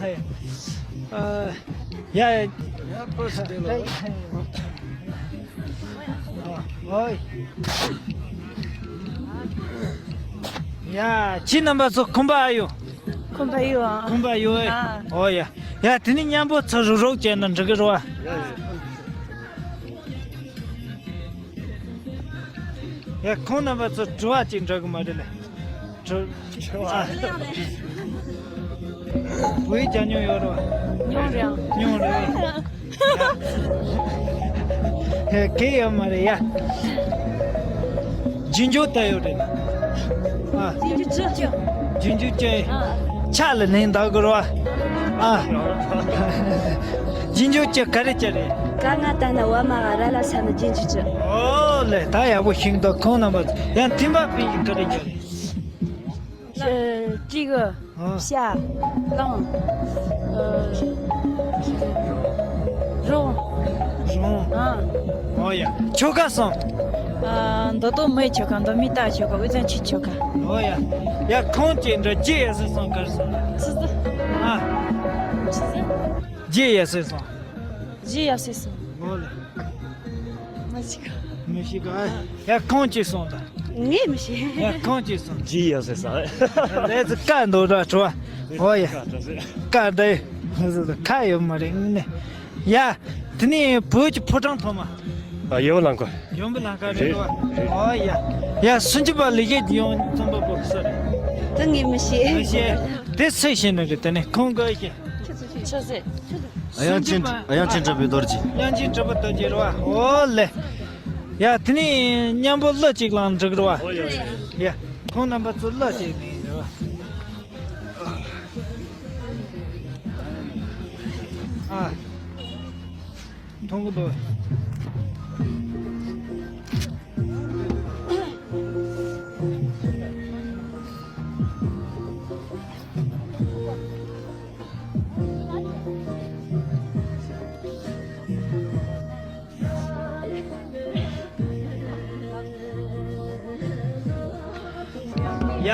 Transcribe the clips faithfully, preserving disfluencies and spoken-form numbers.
ཨ། ཡ་ཡ། ཡ་པོ་སི་དེ་ལ། ཨོ་ཡ། ཡ། ཁྱེད་རྣམ་པ་ཚོ་ཁོམ་པ་ཨ་ཡོད། ཁོམ་པ་ཡོད་ཨ། ཁོམ་པ་ཡོད་ཨེ། ཨ། ཨོ་ཡ། ཡ་དེ་ནི་མཉམ་པོ་ཚུར་རུག་རུག་བྱས་ན་འགྲིག་གི་རེད་བ། ཡ་ཁོང་རྣམ་པ་ཚོ་དྲི་བ་ཅིག་འདྲི་གི་མ་རེད་ལེ། དྲི་དྲི་བ། བོད་ཡིག་སྦྱང་མྱོང་ཡོད་རེད་བ། མྱོང་རེད། མྱོང་རེད། ཧེ་གལ་ཡོད་མ་རེད་ཡ། རྗེས་འཇུག་ལྟ་ཡོད་རེད། ཨ། རྗེས་འཇུག་ཅི། རྗེས་འཇུག་ཅི། ཨ། ཕྱག་ལ་ལན་འདེབས་དགོས་རེད་བ། ཨ། རྗེས་འཇུག་ཅི་ག་རེ་ཅི་རེད། ཀ་ང་ད་ན་བ་མ་ག་ར་ལ་ས་ན་རྗེས་འཇུག་ཅི། ཨོ་ལེ། ད་ཡག་པོ་ཤེས་འདུག་ཁོང་རྣམ་པ་ཡང་མཐུན་པ་སྤུན་གྱི་ག་རེ་ཅི་རེད། ཨ། ཅི་གི། ཨ། ཤ། གླང་། ཨ། རོང་། རོང་། ཨ། ཨོ་ཡ། ཆོལ་ཁ་གསུམ། ཨ། མདོ་སྟོད་མའི་ཆོལ་ཁ། མདོ་སྨད་སྟག་ཆོལ་ཁ། དབུས་གཙང་ཆོས་ཆོལ་ཁ། ཨོ་ཡ། ཡ་ཁོང་ཅིག་འདྲ་རྗེས་ཡ་སེ་སོང་གར་སོང་། ཆི་ཟེར། ཨ། ཆི་ཟེར། རྗེས་ཡ་སེ་སོང་། རྗེས་ཡ་སེ་སོང་། ཨོ་ལེ། མ་ཤི་ག་མི་ཤི་ག་ཡ་ཁོང་ཅིག་སོང་ད། ངས་མི་ཤེས། ཡ་ཁོང་ཅིག་སོང་། རྗེས་ཡ་སེ་སོང་། ལས་ཚུ་ཀ་འདོ་ར་ཁྲོ། ཨོ་ཡ། ཀ་འདི། ཁ་ཡོད་མ་རེད་ནི། ཡ། དེ་ནས་བོད་ཀྱི་ཕོ་བྲང་ཐོག་མ། ཨ། ཡོན་པོ་ལང་ཀ། ཡོན་པོ་ལང་ཀ་རེད་རེད། འགྲོ། ཨོ་ཡ། ཡ་སུམ་ཅུ་པ་ལེགས་བཤད་ཡོན་རྩོམ་པ་པོ་སུ་རེད། དེ་ངས་མི་ཤེས། མི་ཤེས། དེ་སུས་ཤེས་ནི་རེད། དེ་ནས་ཁོང་གིས་ཤེས། ཆི་ཟེར། དབྱངས་ཅན། དབྱངས་ཅན་གྲུབ་པའི་རྡོ་རྗེ། དབྱངས་ཅན་གྲུབ་པའི་རྡོ་རྗེ་རེད་བ། ཨོ་ལེ། ཡ་དེ་ནས་མཉམ་པོ་གླུ་གཅིག་བླངས་འགྲིག་རེད་བ། ཡ་ཁོང་རྣམ་པ་ཚོ་གླུ་གཅིག་ལེན་རེད་བ། ཨ། མཐོང་གི་འདུག་ཡ།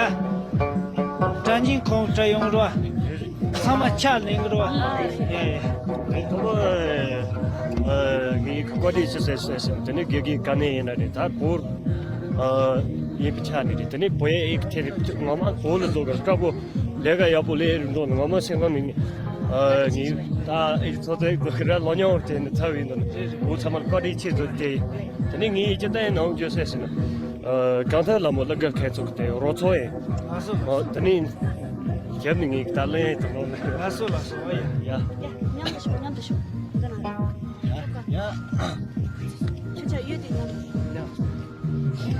སྒྲ་སྙན་ཁོང་སྒྲ་ཡོང་རོགས། ཚང་མ་ཕྱག་ལེན་གི་རོགས། ཡ་ཡ། ཨ། ངས་བཀའ་དྲིན་ཆེ་ཟེར་ཟེར་ཟེར། དེ་ནས་དགེ་རྒན་ག་ནས་ཡིན་ན་རེད། ད་བོད་ཡིན་པའི་ཆ་ནས་རེད། དེ་ནས་བོད་ཡིག་ཐད་ནས་ངོ་མ་བོད་ལ་བཟོ་གི་དཀའ་པོ། ལས་ཀ་ཡག་པོ་ལས་རིན་འགྲོ་ནི་ངོ་མ་སེམས་ཁམས་ནས་ནི། ངས་ད་ཨེ་ཚོ་ཚོའི་གི་ར་ལོ་ཉོ་བར་བྱས་ནས་ཚར་བའི་འདུག་ནི། བོད་ཚང་མར་བཀའ་དྲིན་ཆེ་ཟེར་དེ། དེ་ནས་ངས་ཡིག་ཆ་བསྟན་ནང་བརྗོད་ཟེར་ཟེར་ན། གང་ཐད་ལ་མོ་ལ་དགའ་མཁན་ཚོ་གི་དེ་རོ་ཚོ་ཡིན། ལགས་སོ། དེ་ནས་རྒྱབ་ནས་ངས་ད་ལན་དུ་ལོ་ལ། ལགས་སོ་ལགས་སོ། ཨོ་ཡ། ཡ། ཡ། མཉམ་དུ་ཤོག་མཉམ་དུ་ཤོག་འདི་ན། ཡ། ཡ། ཁྱོད་ཅག་ཡོད་དེ་མཉམ་དུ། ཡ།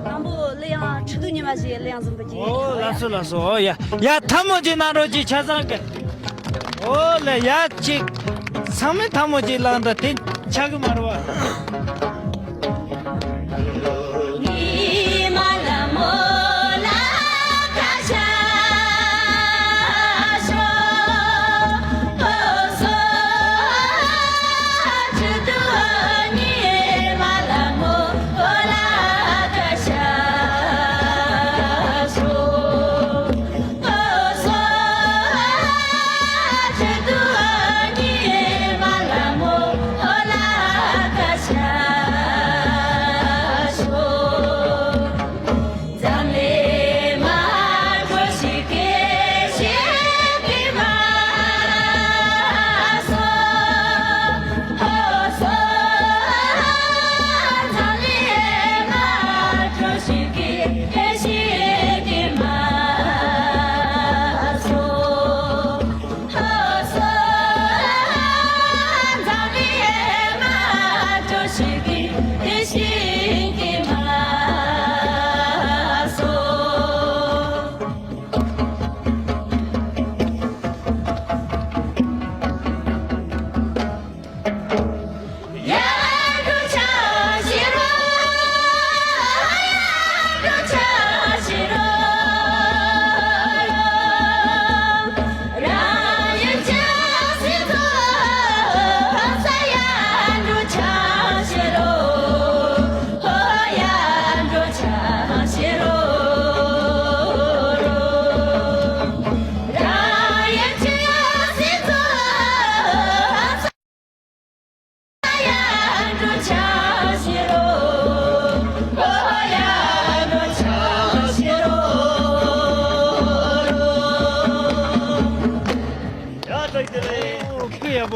དང་པོ་གླུ་དབྱངས་ཁྲི་གདུགས་ཉི་མ་ཞེས་གླུ་དབྱངས་འཛིན་པ་གྱིས། ཨོ་ལགས་སོ་ལགས་སོ། ཨོ་ཡ། ཡ་ཐལ་མོ་གཅིག་གནང་རོགས་གྱིས་ཆ་ཚང་གི། ཨོ་ལེ་ཡ་གཅིག་ཚང་མས་ཐལ་མོ་གཅིག་བླངས་ད་དེ་ཆག་གི་མ་རེད་བ།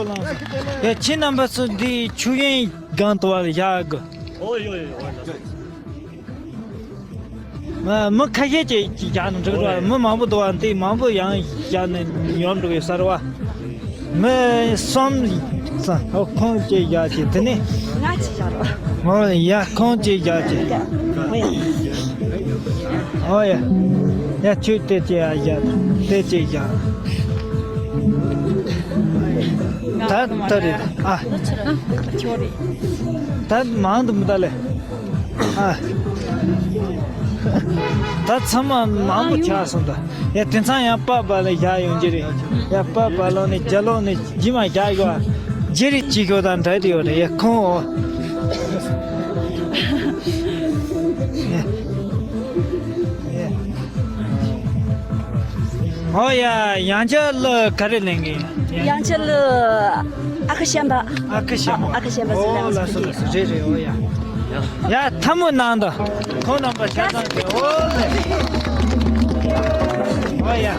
ཡ་ཁྱེད་རྣམ་པ་ཚོ་འདི་ཆུ་ཡོན་སྒང་དུ་བ་ལ་བཞག་གི། ཨོ་ཡོ་ཡོ་ཡོ། མ་མི་ཁ་ཤས་ཀྱིས་ཅིག་རྒྱག་ནི་འགྲིག་ར། མི་མང་པོ་འདུག་བ། འདི་མང་པོ་ཡང་བཞག་ནས་ཡོང་འགྲོ་གི་ས་རེད་བ། མི་གསུམ་ཙམ། ཨོ་ཁོང་གཅིག་བཞག་ཅིག་དེ་ནས། ང་གཅིག་བཞག་རོགས། ཨོ་ཡ་ཁོང་གཅིག་བཞག་ཅིག། ཨོ་ཡ། ཨོ་ཡ། ཡ་ཁྱོད་དེ་གཅིག་ཡ་བཞག་དེ་གཅིག་བཞག། ད་ད་རེད་ཨ། ད་མང་དུ་མི་ད་ལེ། ཨ། ད་ཚང་མ་མང་པོ་ཆགས་སོང་ད། ཡ་དེང་སང་ཡང་པ་པ་ལ་བཞག་ཡོང་གི་རེད། ཡ་པ་པ་ལོ་ནས་རྒྱ་ལོ་ནས་རྗེས་མ་བཞག་ཡོད་ཨ། རྗེ་རིགས་གཅིག་ཤོག་དང་འདྲ་དེ་ཡོད་རེད། ཡ་ཁོང་འོ། ཨོ་ཡ། ཡང་ཆ་ལ་ག་རེ་ལེན་གི་ཡིན། ཡང་ཆ་ལ་ཨ་ཁུ་བྱམས་པ། ཨ་ཁུ་བྱམས་པ། ཨ་ཁུ་བྱམས་པ་ཟེར། ཨོ་ལགས་སོ་ལགས་སོ། རེད་རེད། ཨོ་ཡ། ཡ་ཐལ་མོ་གནང་དང་། ཁོང་རྣམ་པ་ཆ་ཚང་གི། ཨོ་ལེ། ཨོ་ཡ།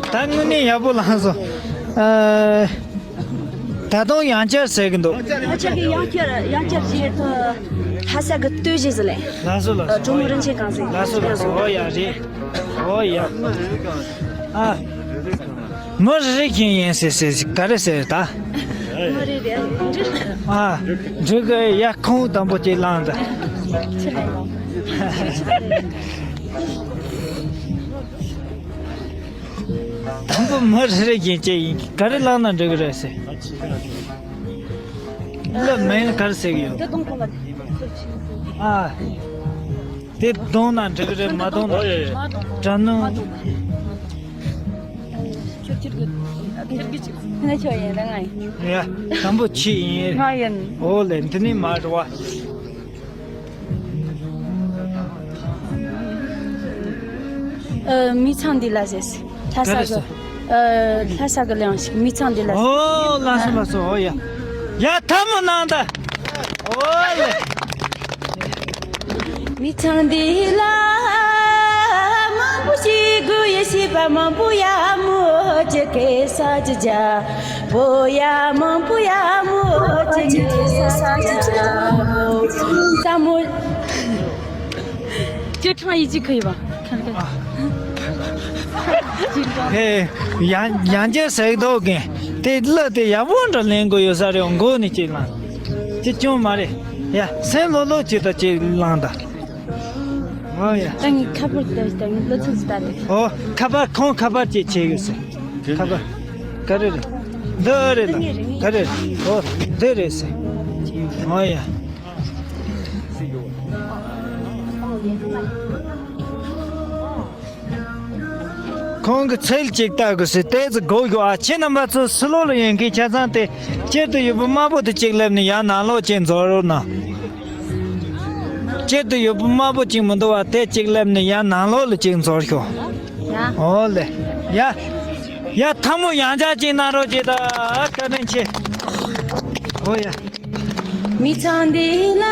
ད་དངོས་གནས་ཡག་པོ་ལངས་སོང་། ཨ། ད་དུང་ཡང་བསྐྱར་ཟེར་གི་འདུག་ང་ཅག་གི་ཡང་བསྐྱར་ཡང་བསྐྱར་བྱེད་དུ་ལྷ་ས་གི་སྟོད་གཞས་ཟིག་ལས། ལགས་སོ་ལགས་སོ། ཀྲུང་གོ་རིན་ཆེན་ཁང་ཟིག་ལགས་སོ་ལགས་སོ། ཨོ་ཡ་རེད། ཨོ་ཡ། ཨ། མི་རེ་རེ་བཞིན་ཡིན་ཟེར་ཟེར་ག་རེ་ཟེར་ད། མི་རེ་རེ་འགྲིག་ཨ། འགྲིག་གི། ཡ་ཁོང་དང་པོ་ཅིག་ལངས་ད། དང་པོ་མི་རེ་རེ་བཞིན་བྱས་ཡིན། ག་རེ་བླངས་ན་འགྲིག་གི་རེད་ཟེར། ལ་མིན་ག་རེ་ཟེར་གི་ཡོད། ཨ། དེ་བརྡུངས་ན་འགྲིག་གི་རེད། མ་བརྡུངས་ན་དྲ་སྣང་། ང་ཁྱོད་ཡིན་ན་ང་ཡིན། ཡ། དང་པོ་ཁྱེད་ཡིན། ང་ཡིན། ཨོ་ལེ། འདི་ནི་མ་རེད་བ། ཨ། མི་ཚང་འདི་ལ་ཟེར། ལྷ་ས་གི། ག་རེ་ཟེར། ཨ། ལྷ་ས་གི་གླེང་ཞིག་མི་ཚང་འདི་ལ་ཟེར། ཨོ་ལགས་སོ་ལགས་སོ། ཨོ་ཡ། ཡ་ཐལ་མོ་གནང་ད། ཨོ་ལེ། མི་ཚང་འདི་ལ་མང་པོ་ཞིག་དགོས་ཡ། ཤེས་པ་མང་པོ་ཡ། མོ་ཅི་གེ་ས་ཅི་ཇ། བོ་ཡ་མང་པོ་ཡ། མོ་ཅི་གེ་ས་ཅི་ཇ། བསམ་མོ། ཁྱོད་ཁྲང་ཡིག་ཅིག་གི་ཡོད་པ། ཧེ། ཡང་ཡང་བསྐྱར་ཟེར་འདུག་གིན། དེ་གླུ་དེ་ཡག་པོ་འདྲ་ལེན་དགོས་ཡོད་ས་རེད། མགོ་ནས་ཅིག་ལ། དེ་ཅུང་མ་རེད། ཡ། སེམས་ལྷོད་ལྷོད་བྱེད་དང་ཅིག་ལངས་དང་། ཨོ་ཡ། ད་ངས་ཁ་པར་དེ་ད་ངས་ལོ་ཚིགས་ཟིག་ལྟ་དེ། ཨོ། ཁ་པར་ཁོང་ཁ་པར་ཅིག་བྱེད་ཡོད་ཟེར། ཁ་པར། ག་རེ་རེད། འདི་རེད་ད། ག་རེ་རེད། ཨོ། འདི་རེད་ཟེར། ཨོ་ཡ། ཁོང་གི་ཚིག་ཅིག་ལྟ་དགོས་ཟེར། ཏོག་ཙམ་སྒུག་ཤོག་ཨ། ཁྱེད་རྣམ་པ་ཚོ་ཕྱི་ལོགས་ལ་ཡོད་མཁན་ཆ་ཚང་དེ། དཀྱིལ་དུ་ཡོད་པའི་དམར་པོ་དེ་གཅིག་སླེབས་ནས་ཡར་ནང་ལོགས་གཅིག་འཛུལ་རོགས་གནང་། དཀྱིལ་དུ་ཡོད་པའི་དམར་པོ་གཅིག་མི་འདུག་བ། དེ་གཅིག་སླེབས་ནས་ཡར་ནང་ལོགས་ལ་གཅིག་འཛུལ་ཤོག་ཡ། ཨོ་ལེ། ཡ། ཡ། ཐལ་མོ་ཡང་བསྐྱར་གཅིག་གནང་རོགས་གྱིས་ད། བཀའ་དྲིན་ཆེ། ཨོ་ཡ། མི་ཚང་འདི་ལ་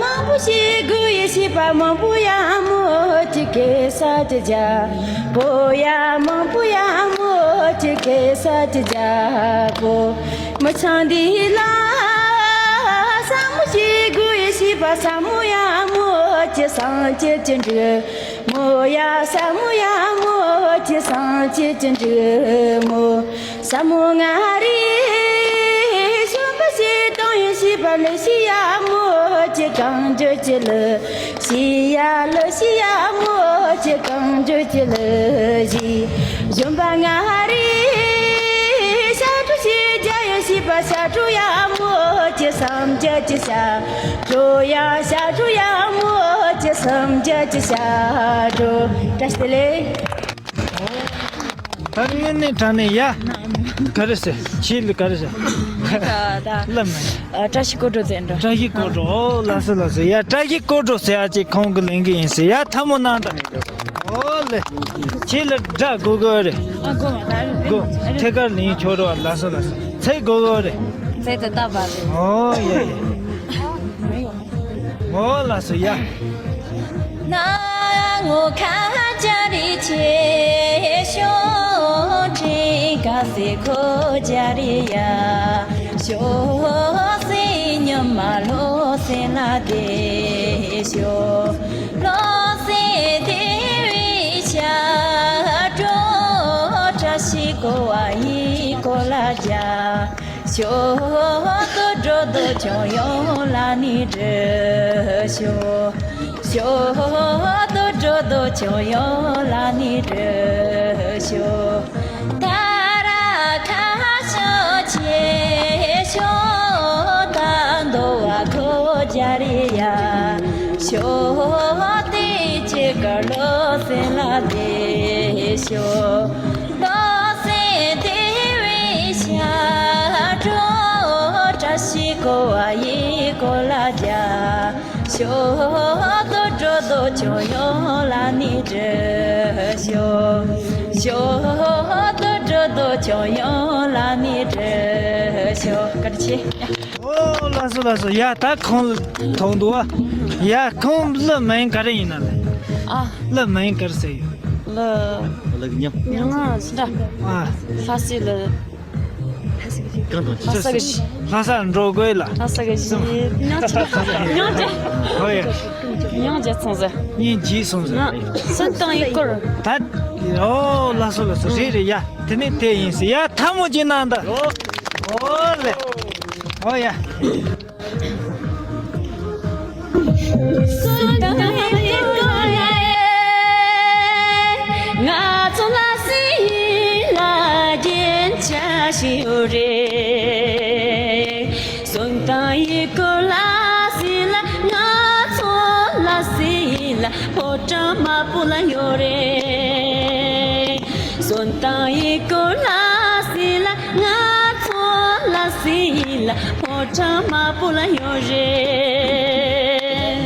མང་པོ་ཞིག་དགོས་ཡོད། ཤེས་པ་མང་པོ་ཡང་མོ་ཅི་གེ་ས་ཅི་ཇ་པོ། ཡ་མང་པོ་ཡང་མོ་ཅི་གེ་ས་ཅི་ཇ་པོ། མི་ཚང་འདི་ལ་ཟབ་མོ་ཞིག་དགོས་ཡོད། ཤེས་པ་ཟབ་མོ་ཡང་མོ་ཅི་སངས་རྒྱས་ཀྱི་འབྲི་མོ། ཡ་ཟབ་མོ་ཡང་མོ་ཅི་སངས་རྒྱས་ཀྱི་འབྲི་མོ། ཟབ་མོ་ལྔ་རིག་གཞོན་པ་ཞིག་གཏོང་ཡོད། ཤེས་པ་ལ་ཤེས་ཡ་མོ་ཅི་གང་བརྗོད་ཀྱི་ལ། ཤེས་ཡ་ལ་ཤེས་ཡ་མོ་ཅི་གང་བརྗོད་ཀྱི་ལ་ཞིག་གཞོན་པ་ལྔ་རིག་ཞབས་བྲོ་ཞིག་རྒྱག་ཡོད། ཤེས་པ་ཞབས་བྲོ་ཡ་མོ་ཅི་སངས་རྒྱས་ཀྱི་ཞབས་བྲོ། ཡ་ཞབས་བྲོ་ཡ་མོ་ཅི་སངས་རྒྱས་ཀྱི་ཞབས་བྲོ། བཀྲ་ཤིས་བདེ་ལེགས། ད་དངོས་གནས་དྲང་གནས་ཡ། ག་རེ་ཟེར། ཆི་ལི་ག་རེ་ཟེར། ད་ལབ་མ་ཡ། ཨ། བཀྲ་ཤིས་སྐོར་བྲོ་ཟེར་འགྲོ། བཀྲ་ཤིས་སྐོར་བྲོ། ཨོ་ལགས་སོ་ལགས་སོ། ཡ། བཀྲ་ཤིས་སྐོར་བྲོ་ཟེར་ཡ་ཅིག་ཁོང་གི་ལེན་གི་ཡིན་ཟེར། ཡ། ཐལ་མོ་གནང་དང་། ཨོ་ལེ། ཆི་ལི་སྒྲ་གོ་གོ་རེད། ཨ། གོ་མ་ད་རེད། གོ། ཐད་ཀར་ལེན་ཆོག་རོགས། ལགས་སོ་ལགས་སོ། ཚེ་གོ་གོ་རེད། ཚེ་དེ་ལྟ་བ་རེད། ཨོ་ཡ་ཡ། ཨོ་ལགས་སོ་ཡ། ན་ངོ་ཁ་ཅ་རི་ཆེ་ཤོ་ཁྲི་ཀ་སེ་ཁོ་ཅ་རི་ཡ་ཤོ་སེ་ཉི་མ་ལོ་སེ་ལ་དེ་ཤོ་ལོ་སེ་དེ་བི་ཤ་ཀྲོ་བཀྲ་ཤིས་གོ་བ་ཡི་གོ་ལ་ཇ། ཞོ་ཏོ་ཏོ་ཏོ་ཁྱོད་ཡོང་ལ་ནི་འདྲི་ཞོ། ཞོ་ཏོ་ཏོ་ཏོ་ཁྱོད་ཡོང་ལ་ནི་འདྲི་ཞོ། ད་ར་ཁ་ཤོ་ཆེ་ཞོ། ད་འདོ་བ་ཁོ་རྒྱ་རི་ཡ། ཞོ་ཏི་ཅི་ཀ་ལོ་སེ་ལ་དེ་ཞོ། ཏོ་སེ་དེ་བི་ཤ་ཀྲོ་བཀྲ་ཤིས་གོ་བ་ཡི་གོ་ལ་ཇ། ཞོ་ཏོ་ཏོ་ཏོ་ཁྱོད་ཡོང་ལ་ནི་འདྲི་ཞོ། ཞོ་ཏོ་ཏོ་ཏོ་ཁྱོད་ཡོང་ལ་ནི་འདྲི་ཞོ། བཀའ་དྲིན་ཆེ། ཨོ་ལགས་སོ་ལགས་སོ། ཡ། ད་ཁོང་ལ་ཐོང་འདུག་ཨ། ཡ། ཁོང་གླུ་མིང་ག་རེ་ཡིན་ན་ལེ། ཨ། གླུ་མིང་ག་རེ་ཟེར་ཡོད། གླུ། གླུ་གི་མྱིང་། མྱིང་ང་ཟི་འདྲ། ཨ། ལྷ་སའི་གླུ། གང་དང་ལྷ་ས་གི་གཞི། ལྷ་ས་འགྲོ་དགོས་ལ། ལྷ་ས་གི་གཞི། མྱིང་ཅི། མྱིང་ཅི། ཧོ་ཡ། མྱིང་ཅི་སོང་ཟེར། མྱིང་ཅི་སོང་ཟེར། སོན་དང་ཡི་སྐོར། ད། ཨོ་ལགས་སོ་ལགས་སོ། རེད་རེད་ཡ། དེ་ནས་དེ་ཡིན་ཟེར་ཡ། ཐལ་མོ་ཅིག་གནང་དང་། ཨོ་ལེ། ཨོ་ཡ། ང་ཚོ་ལ་སྲིད་ལ་རྒྱན་ཆ་ཞིག་ཡོད་རེད། སོན་དང་ཡི་གུ་ལ་སྲིད་ལ། ང་ཚོ་ལ་སྲིད་ལ་ཕོ་བྲང་དམར་པོ་ལ་ཡོད་རེད། སོན་དང་ཡི་གུ་ལ་སྲིད་ལ། ང་ཚོ་ལ་སྲིད་ལ་ཕོ་བྲང་དམར་པོ་ལ་ཡོད་རེད།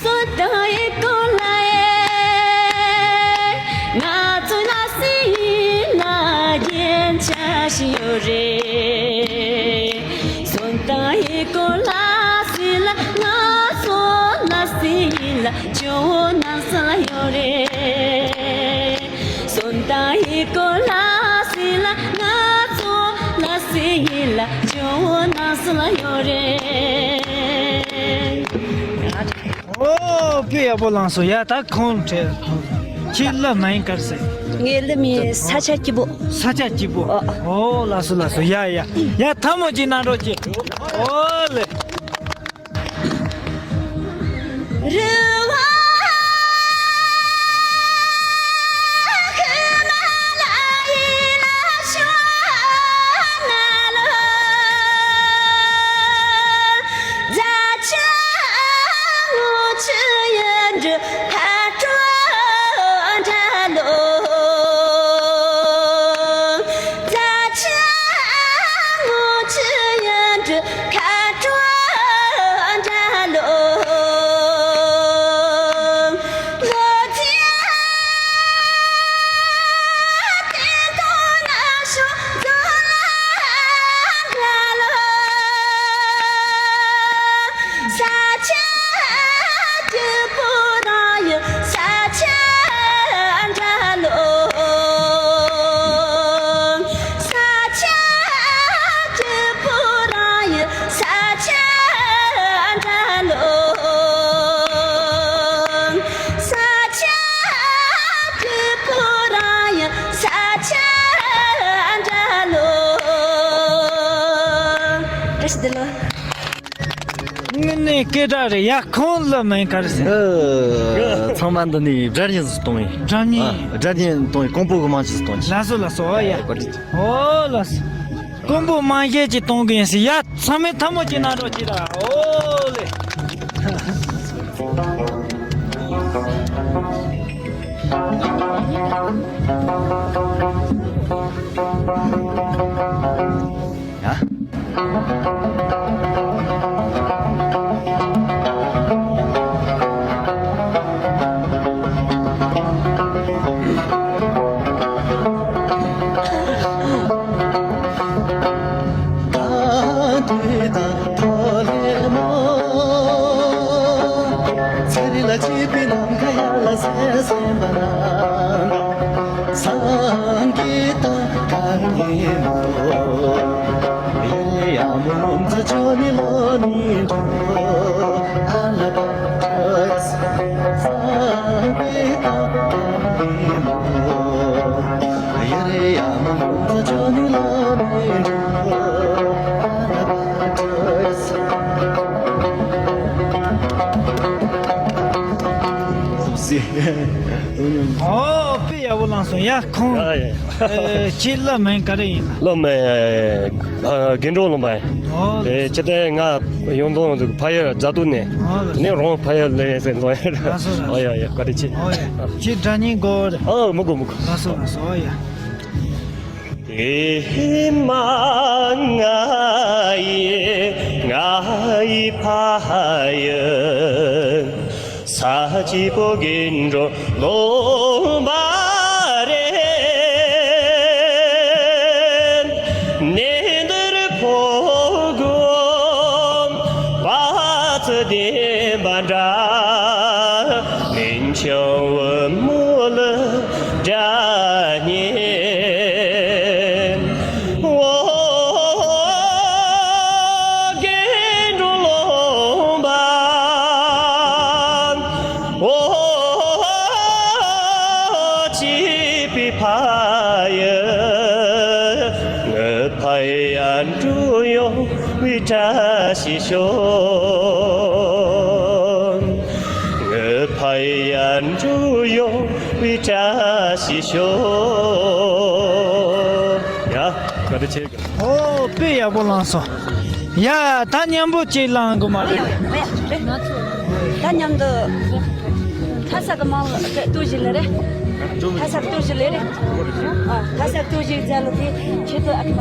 སོན་དང་ཡི་གུ་ལ་ཡེ། ང་ཚོ་ལ་སྲིད་ལ་རྒྱན་ཆ་ཞིག་ཡོད་རེད། སོན་དང་ཡི་གུ་ལ་སྲིད་ལ། ང་ཚོ་ལ་སྲིད་ལ་ཇོ་བོ་ནང་སྲིད་ལ་ཡོད་རེད། སོན་དང་ཡི་གུ་ལ་སྲིད་ལ། ང་ཚོ་ལ་སྲིད་ལ་ཇོ་བོ་ནང་སྲིད་ལ་ཡོད་རེད། ཨོ། དཔེ་ཡག་པོ་བླངས་སོང་། ཡ། ད་ཁོང་ཁྲལ། ཁྱེད་ལ་མིང་ག་རེ་ཟེར། ངའི་ལ་མིང་ས་ཆ་སྐྱིད་པོ། ས་ཆ་སྐྱིད་པོ། ཨ། ཨོ་ལགས་སོ་ལགས་སོ། ཡ་ཡ་ཡ། ཐལ་མོ་གཅིག་གནང་རོགས་གྱིས། ཨོ་ལེ། དངོས་གནས་སྐད་གྲགས་རེད་ཡ། ཁོང་ལ་མིང་ག་རེ་ཟེར། ཨ། ཚང་མ་འདི་ནས་སྒྲ་སྙན་ཟིག་གཏོང་ཡིན། སྒྲ་སྙན། ཨ། སྒྲ་སྙན་གཏོང་ཡིན། ཀོང་པོ་གི་མིང་ཅིག་གཏོང་ཡིན། ལགས་སོ་ལགས་སོ། ཨོ་ཡ། ཨ། བཀའ་དྲིན་ཆེ། ཨོ་ལགས་སོ། ཀོང་པོ་མིང་གཞས་ཅིག་གཏོང་གི་ཡིན་ཟེར་ཡ། ཚང་མས་ཐལ་མོ་གཅིག་གནང་རོགས་གྱིས་ར། ཨོ་ལེ། ཡ། ཨོ། དཔེ་ཡག་པོ་བླངས་སོང་ཡ། ཁོང་། ཡ་ཡ། ཨེ། ཁྱེད་ལ་མིང་ག་རེ་ཡིན་ན། ལ་མིང་། ཨ། དགེ་འགྲོ་ལུང་པ་ཡིན། ཨོ། ཨེ། ཁྱེད་དེ་ང་ཡོང་དོན་དུ་ཕ་ཡུལ་རྫ་སྟོད་ནས། ཨོ། ནས་རོང་ཕ་ཡུལ་ལས་ཟེར་འདོན་ཡ། ལགས་སོ་ལགས་སོ། ཨོ་ཡ་ཡ། བཀའ་དྲིན་ཆེ། ཨོ་ཡ། ཁྱེད་སྒྲ་སྙན་དགོས་རེད། ཨོ། མི་དགོས་མི་དགོས། ལགས་སོ་ལགས་སོ། ཨོ་ཡ། ཨེ་མ་ང་ཡི་ང་ཡི་ཕ་ཡུལ། ས་སྐྱིད་པོ་དགེ་འགྲོ་ལུང་པ་རེད། གནས་འདིར་ཕོ་རྒོད་བ་ཚྭ་ལྡན་པ་འདྲ། གླིང་ཆེན་བུ་མོ་ལ་སྒྲ་སྙན། ཨོ། དགེ་འགྲོ་ལུང་པ། ཨོ། སྐྱིད་པའི་ཕ་ཡུལ། ངའི་ཕ་ཡུལ་འགྲོ་ཡོང་བའི་བཀྲ་ཤིས་ཤོག་ངའི་ཕ་ཡུལ་འགྲོ་ཡོང་བའི་བཀྲ་ཤིས་ཤོག་ཡ། བཀའ་དྲིན་ཆེ། ཨོ། དཔེ་ཡག་པོ་བླངས་སོང་། ཡ། ད་མཉམ་པོ་གཅིག་བླངས་དགོས་མ་རེད། ད་མཉམ་དུ། ཐ་ས་གི་མང་ལ་ལྟོས་ཞིག་ལེ་རེད། ཐ་ས་གི་ལྟོས་ཞིག་ལེ་རེད། ཨ། ཐ་ས་གི་ལྟོས་ཞིག་མཛད་ལ་དེ་ཁྱེད་ཚོ་ཨ་ཁ་མ།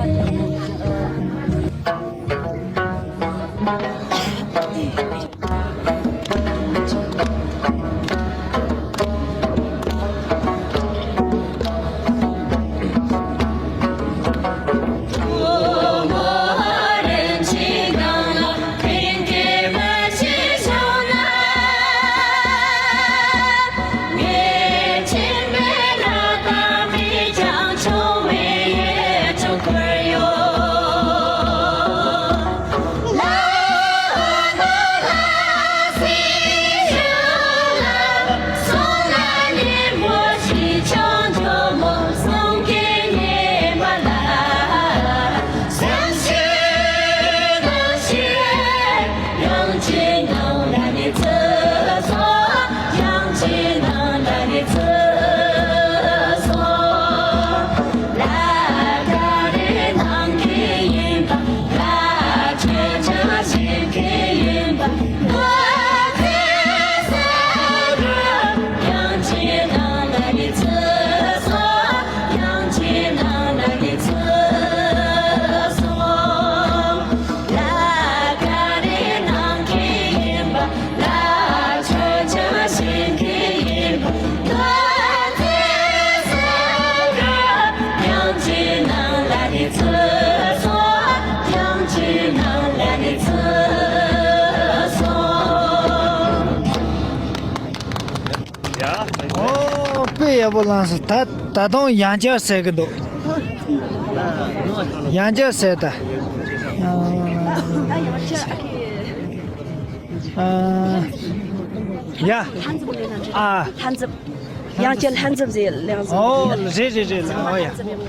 ཡག་པོ་བླངས་སོང་། ད་ད་དུང་ཡང་བསྐྱར་ཟེར་གི་འདུག་ཡང་བསྐྱར་ཟེར་ད། ཨ། ཡ། ཨ། ལྷན་འཛོམས། ཡང་བསྐྱར་ལྷན་འཛོམས་ཟེར་ལེང་ཟེར། ཨོ། རེད་རེད་རེད། ཨོ་ཡ།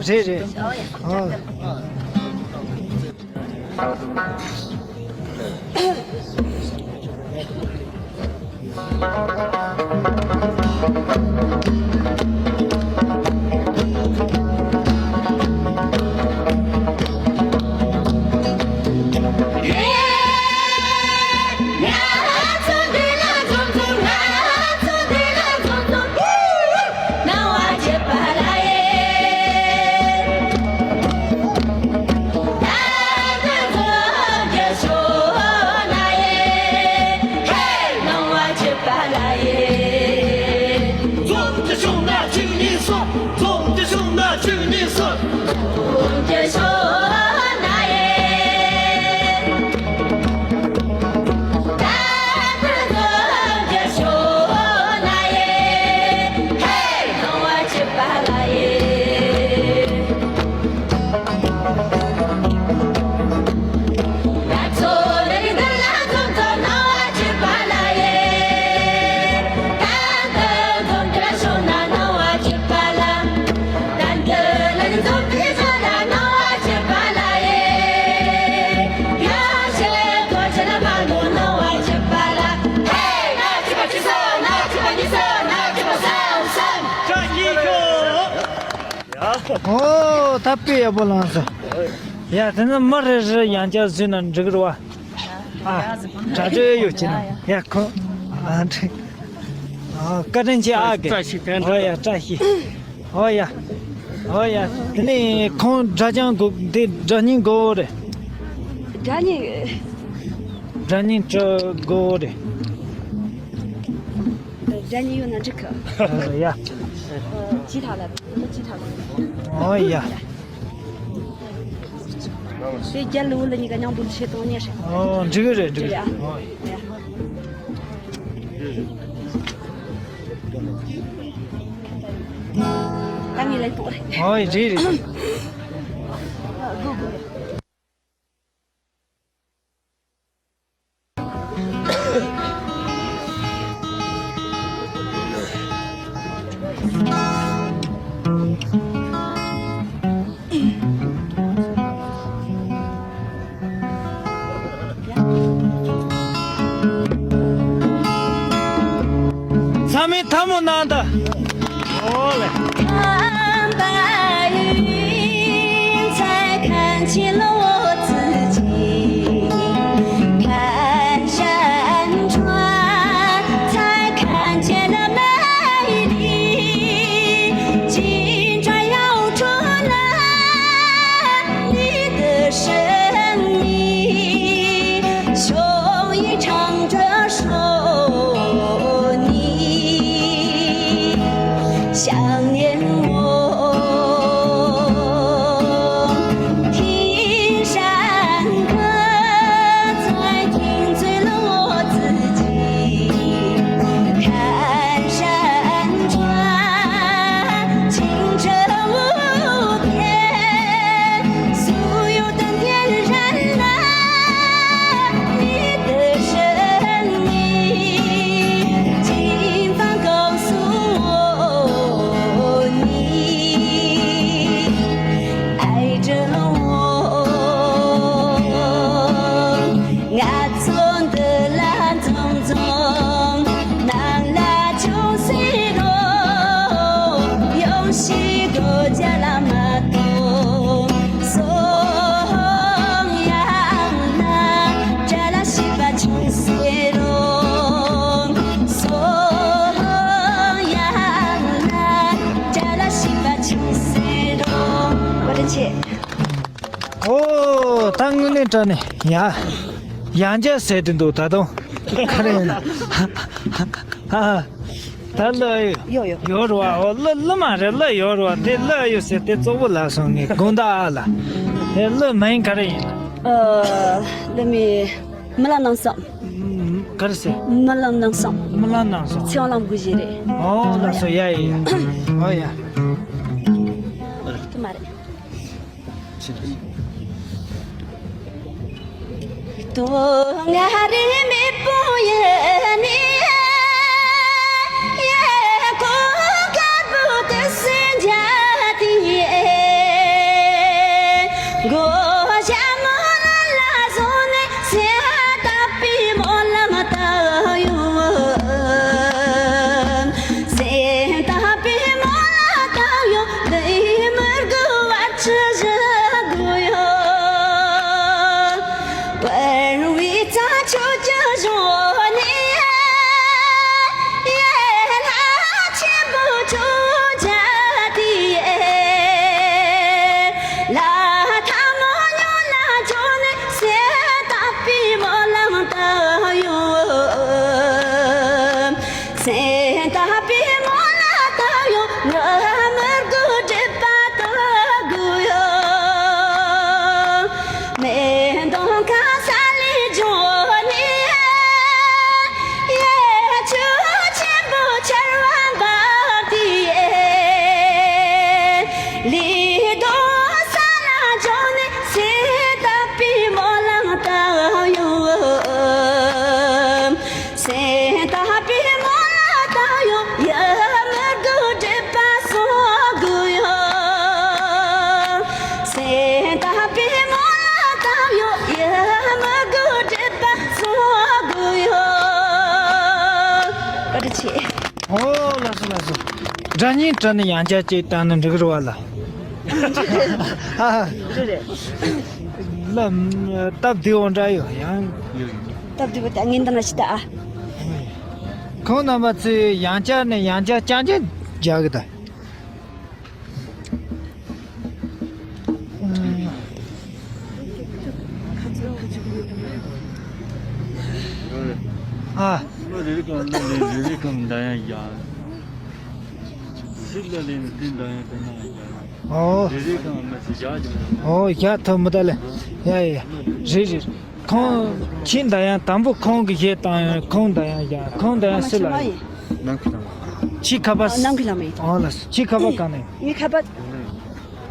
རེད་རེད། ཨོ། ཨོ། ད་དཔེ་ཡག་པོ་བླངས་སོང་། ཡ། དེ་ནི་མི་རེ་རེ་ཡང་བསྐྱར་བཟོས་ན་འགྲིག་རེད་བ། ཨ། དྲ་གྲོགས་ཡོད་ཀྱི་ན། ཡ། ཁོ། ཨ། འགྲིག་ཨ། བཀའ་དྲིན་ཆེ་ཨ་གི། བཀྲ་ཤིས་བདེ་ལེགས། ཨོ་ཡ། བཀྲ་ཤིས། ཨོ་ཡ། ཨོ་ཡ། དེ་ནས་ཁོང་སྒྲ་རྐྱང་དགོས། དེ་སྒྲ་སྙན་དགོས་རེད། སྒྲ་སྙན། སྒྲ་སྙན་དགོས་རེད། སྒྲ་སྙན་ཡོད་ན་འགྲིག་གི། ཡ། ཅི་ཐ་ལ། ཅི་ཐ་ལ། ཨོ་ཡ། དེ་རྒྱལ་ལོ་ལ་གཉིས་ཀ་མཉམ་དུ་བྱེད་སྟངས་ཉེ་ཧྲི། ཨོ། འགྲིག་གི་རེད། འགྲིག་གི་རེད། ཨོ། ད་ངས་ལན་གཏོང་རེད། ཨོ། རེད་རེད། ཚང་མས་ཐལ་མོ་གནང་དང་། ཨོ་ལེ། 看山川，才看见了美丽。金砖要出了你的生命，雄鹰唱着说你想念我。听山歌，才听醉了我自己。看山川，清澈无边，素有 等天然蓝，你的生命，金发告诉我，你爱着我。 ང་ཚོ་འདི་ལ་འཛོམས་འཛོམས། ནང་ལ་ཅུང་ཟད་འགྲོ། ཡོང་ཞིག་འགྲོ་རྒྱ་ལ་མ་གཏོགས། སོང་ཡང་ན་དགྲ་ལ་ཤི་བ་ཅུང་ཟད་རུང་། སོང་ཡང་ན་དགྲ་ལ་ཤི་བ་ཅུང་ཟད་རུང་། བཀའ་དྲིན་ཆེ། ཨོ། ད་དངོས་གནས་དྲང་གནས་ཡ། ཡང་བསྐྱར་ཟེར་དུ་འདུག་ད་དུང་ག་རེ་ཡིན་ན། ཧ་ཧ། ད་གླུ་ཡོད། ཡོད་ཡོད། ཡོད་རེད་བ། ཨོ། གླུ་གླུ་མ་རེད། གླུ་ཡོད་རེད་བ། དེ་གླུ་ཡོད་ཟེར་དེ་གཙོ་བོ་ལ་སོང་ངས་དགོངས་དག་ཨ་ལ། དེ་གླུ་མིང་ག་རེ་ཡིན་ན། ཨ། གླུ་མིང་མི་ལ་གནང་བསམ། ག་རེ་ཟེར། རྨི་ལམ་ནང་སོང་། རྨི་ལམ་ནང་སོང་། ཚེ་དབང་ལམ་དགུ་ཞིག་རེད། ཨོ་ལགས་སོ། ཡ་ཡ་ཡ། ཨོ་ཡ། དེ་མ་རེད། བཀའ་དྲིན་ཆེ། ཨོ་ལགས་སོ་ལགས་སོ། སྒྲ་སྙན་དྲ་ནས་ཡང་བསྐྱར་ཅིག་བཏང་ན་འགྲིག་རེད་བ་ལ། ལ་སྟབས་བདེ་བོ་འདྲ་ཡོད་ཡང་། སྟབས་བདེ་བོ་དང་ངན་དང་ཞིག་ད་ཨ། ཁོང་རྣམ་པ་ཚོས་ཡང་བསྐྱར་ནས་ཡང་བསྐྱར་རྐྱང་རྐྱང་རྒྱག་གི་ད། ཨ། མི་རེ་རེ་གང་ལ་ལས་རེ་རེ་གང་འདྲ་ཡང་ཡང་། ཞིག་ལ་ལས་ནི་དེ་འདྲ་ཡང་དེ་ན་ཡང་། ཨོ། རེ་རེ་གང་མི་ཞིག་ཡག་ཅིག་རེད། ཨོ་ཡག་ཐོག་མི་ད་ལེ། ཡ་ཡ་ཡ། རེད་རེད། ཁོང་ཁྱི་འདྲ་ཡང་དང་པོ་ཁོང་གི་གཞས་བཏང་ཡང་ཁོང་འདྲ་ཡང་ཡག་ཁོང་འདྲ་ཡང་སུ་ལ་ཡིན། ནང་གི་ལམ། ཁྱི་ཁ་པ། ཨ་ནང་གི་ལམ་ཡིན། ཨོ་ལ་ཁྱི་ཁ་པ་གང་ནས། ངའི་ཁ་པ།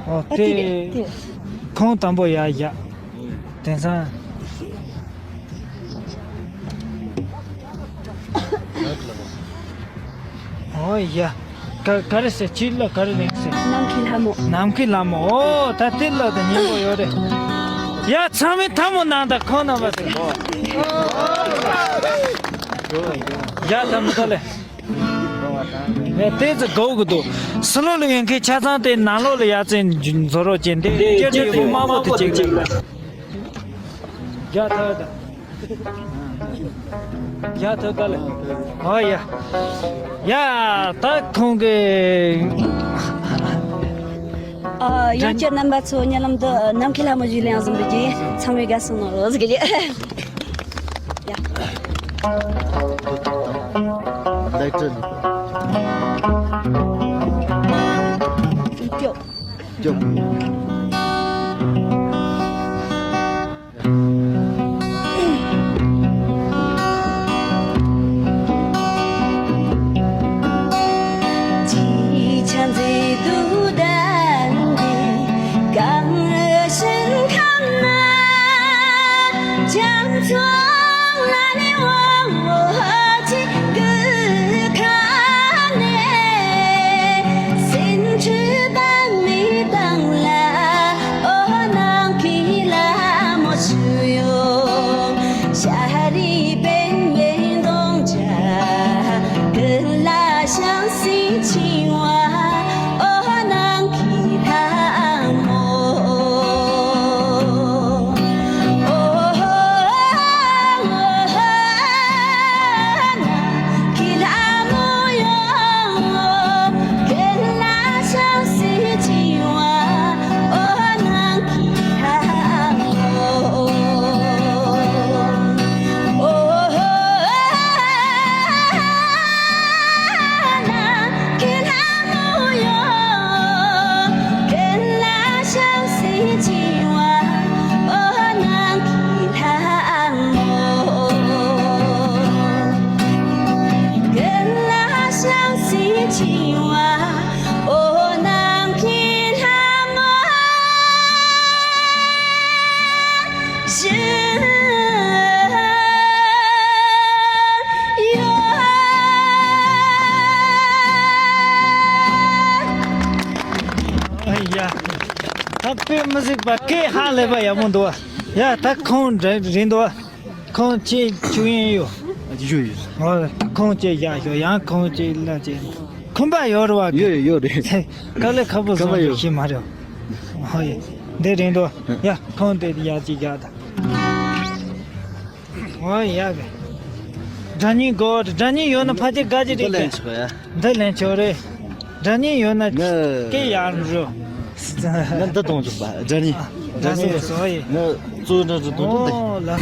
ཨོ་ཨ་དེ་རེད་དེ། ཁོང་དང་པོ་ཡ་ཡ། དེང་སང་། ཨོ་ཡ། ག་ག་རེ་ཟེར་ཁྱི་ལ་ག་རེ་རེད་ཟེར། ནམ་མཁའི་ལྷ་མོ། ནམ་མཁའི་ལྷ་མོ། ཨོ་ད་དེ་ལ་ད་སྙན་པོ་ཡོད་རེད། ཡ་ཚང་མས་ཐལ་མོ་གནང་དང་ཁོང་རྣམ་པ་ཟེར། ཡ་ད་མི་ད་ལེ། ངས་ཏོག་ཙམ་དགའ་གི་འདུག་སི་ལོ་ལ་ཡོད་མཁན་ཆ་ཚང་དེ་ནང་ལོགས་ལ་ཡར་བཙོན་འཛུལ་རོགས་བྱེད། འདི་སྐད་ཆ་ཡག་པོ་དམའ་པོ་དེ་གཅིག་གཅིག་ལ། རྒྱ་ཐར་དང་། རྒྱ་ཐར་ད་ལེ། ཨ་ཡ། ཡ་ད་ཁོང་གི། ཨ་ཡང་བསྐྱར་རྣམ་པ་ཚོ་ཉེ་ལམ་དུ་ནམ་མཁའི་ལྷ་མོ་ཞིག་ལེན་བཟང་པོ་གྱིས་ཚང་མས་དགའ་བསུ་གནང་རོགས་ཟེར་གྱི། ཡ། ལེགས་བྲིས། སྐྱོ། སྐྱོ། ད་དཔེ་མི་སྲིད་པ་སྐད་ཧ་ལས་པ་ཡག་པོ་འདུག་བ། ཡ་ད་ཁོང་རེད་འདུག་བ། ཁོང་ཅིག་ཆུ་ཡིན་ཡོད། ཡོད་ཡོད། ཨོ། ཁོང་ཅིག་བཞག་ཤོག་ཡང་ཁོང་ཅིག་ལ་ཅིག་ཁོམ་པ་ཡོད་རེད་བ། ཡོད་ཡོད་རེད། དཀའ་ལས་ཁག་པོ་བཟོ་ཁོམ་པ་རྒྱུ་ཡོད། ཤེས་མ་རེད། ཨོ་ཡ། འདི་རེད་འདུག་ཡ་ཁོང་དེ་ཡག་ཅིག་རྒྱག་ད། ཨོ་ཡ་གི། སྒྲ་སྙན་དགོས། སྒྲ་སྙན་ཡོད་ན་ཕལ་ཆེར་དགའ་གི་རེད་གི། འདི་ལེན་ཆོག་ཡ། འདི་ལེན་ཆོག་རེད། སྒྲ་སྙན་ཡོད་ན་ང་སྐད་ཡར་འགྲོ། ང་འདི་གཏོང་ཆོག་པ། སྒྲ་སྙན། ཨ། སྒྲ་སྙན། ང་སོ་ཡི། ང་གཙོ་བོ་འདྲ་འདྲ་གཏོང་ཆོག་འདི། ཨོ་ལ་ལ།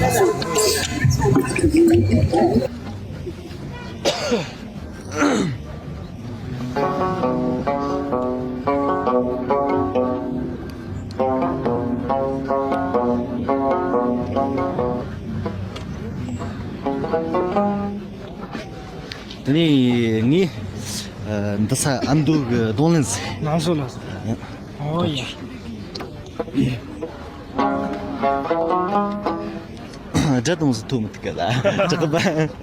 དེ་ནས་ངས་ཨ་འདི་ས་ཨ་མདོ་གི་རྡུང་ལེན་ཟེར། ལགས་སོ་ལགས་སོ། ཨོ་ཡ། སྒྲ་དུང་སུ་ཐུག་མི་ཐུག་ག་ལ་དྲག་པ།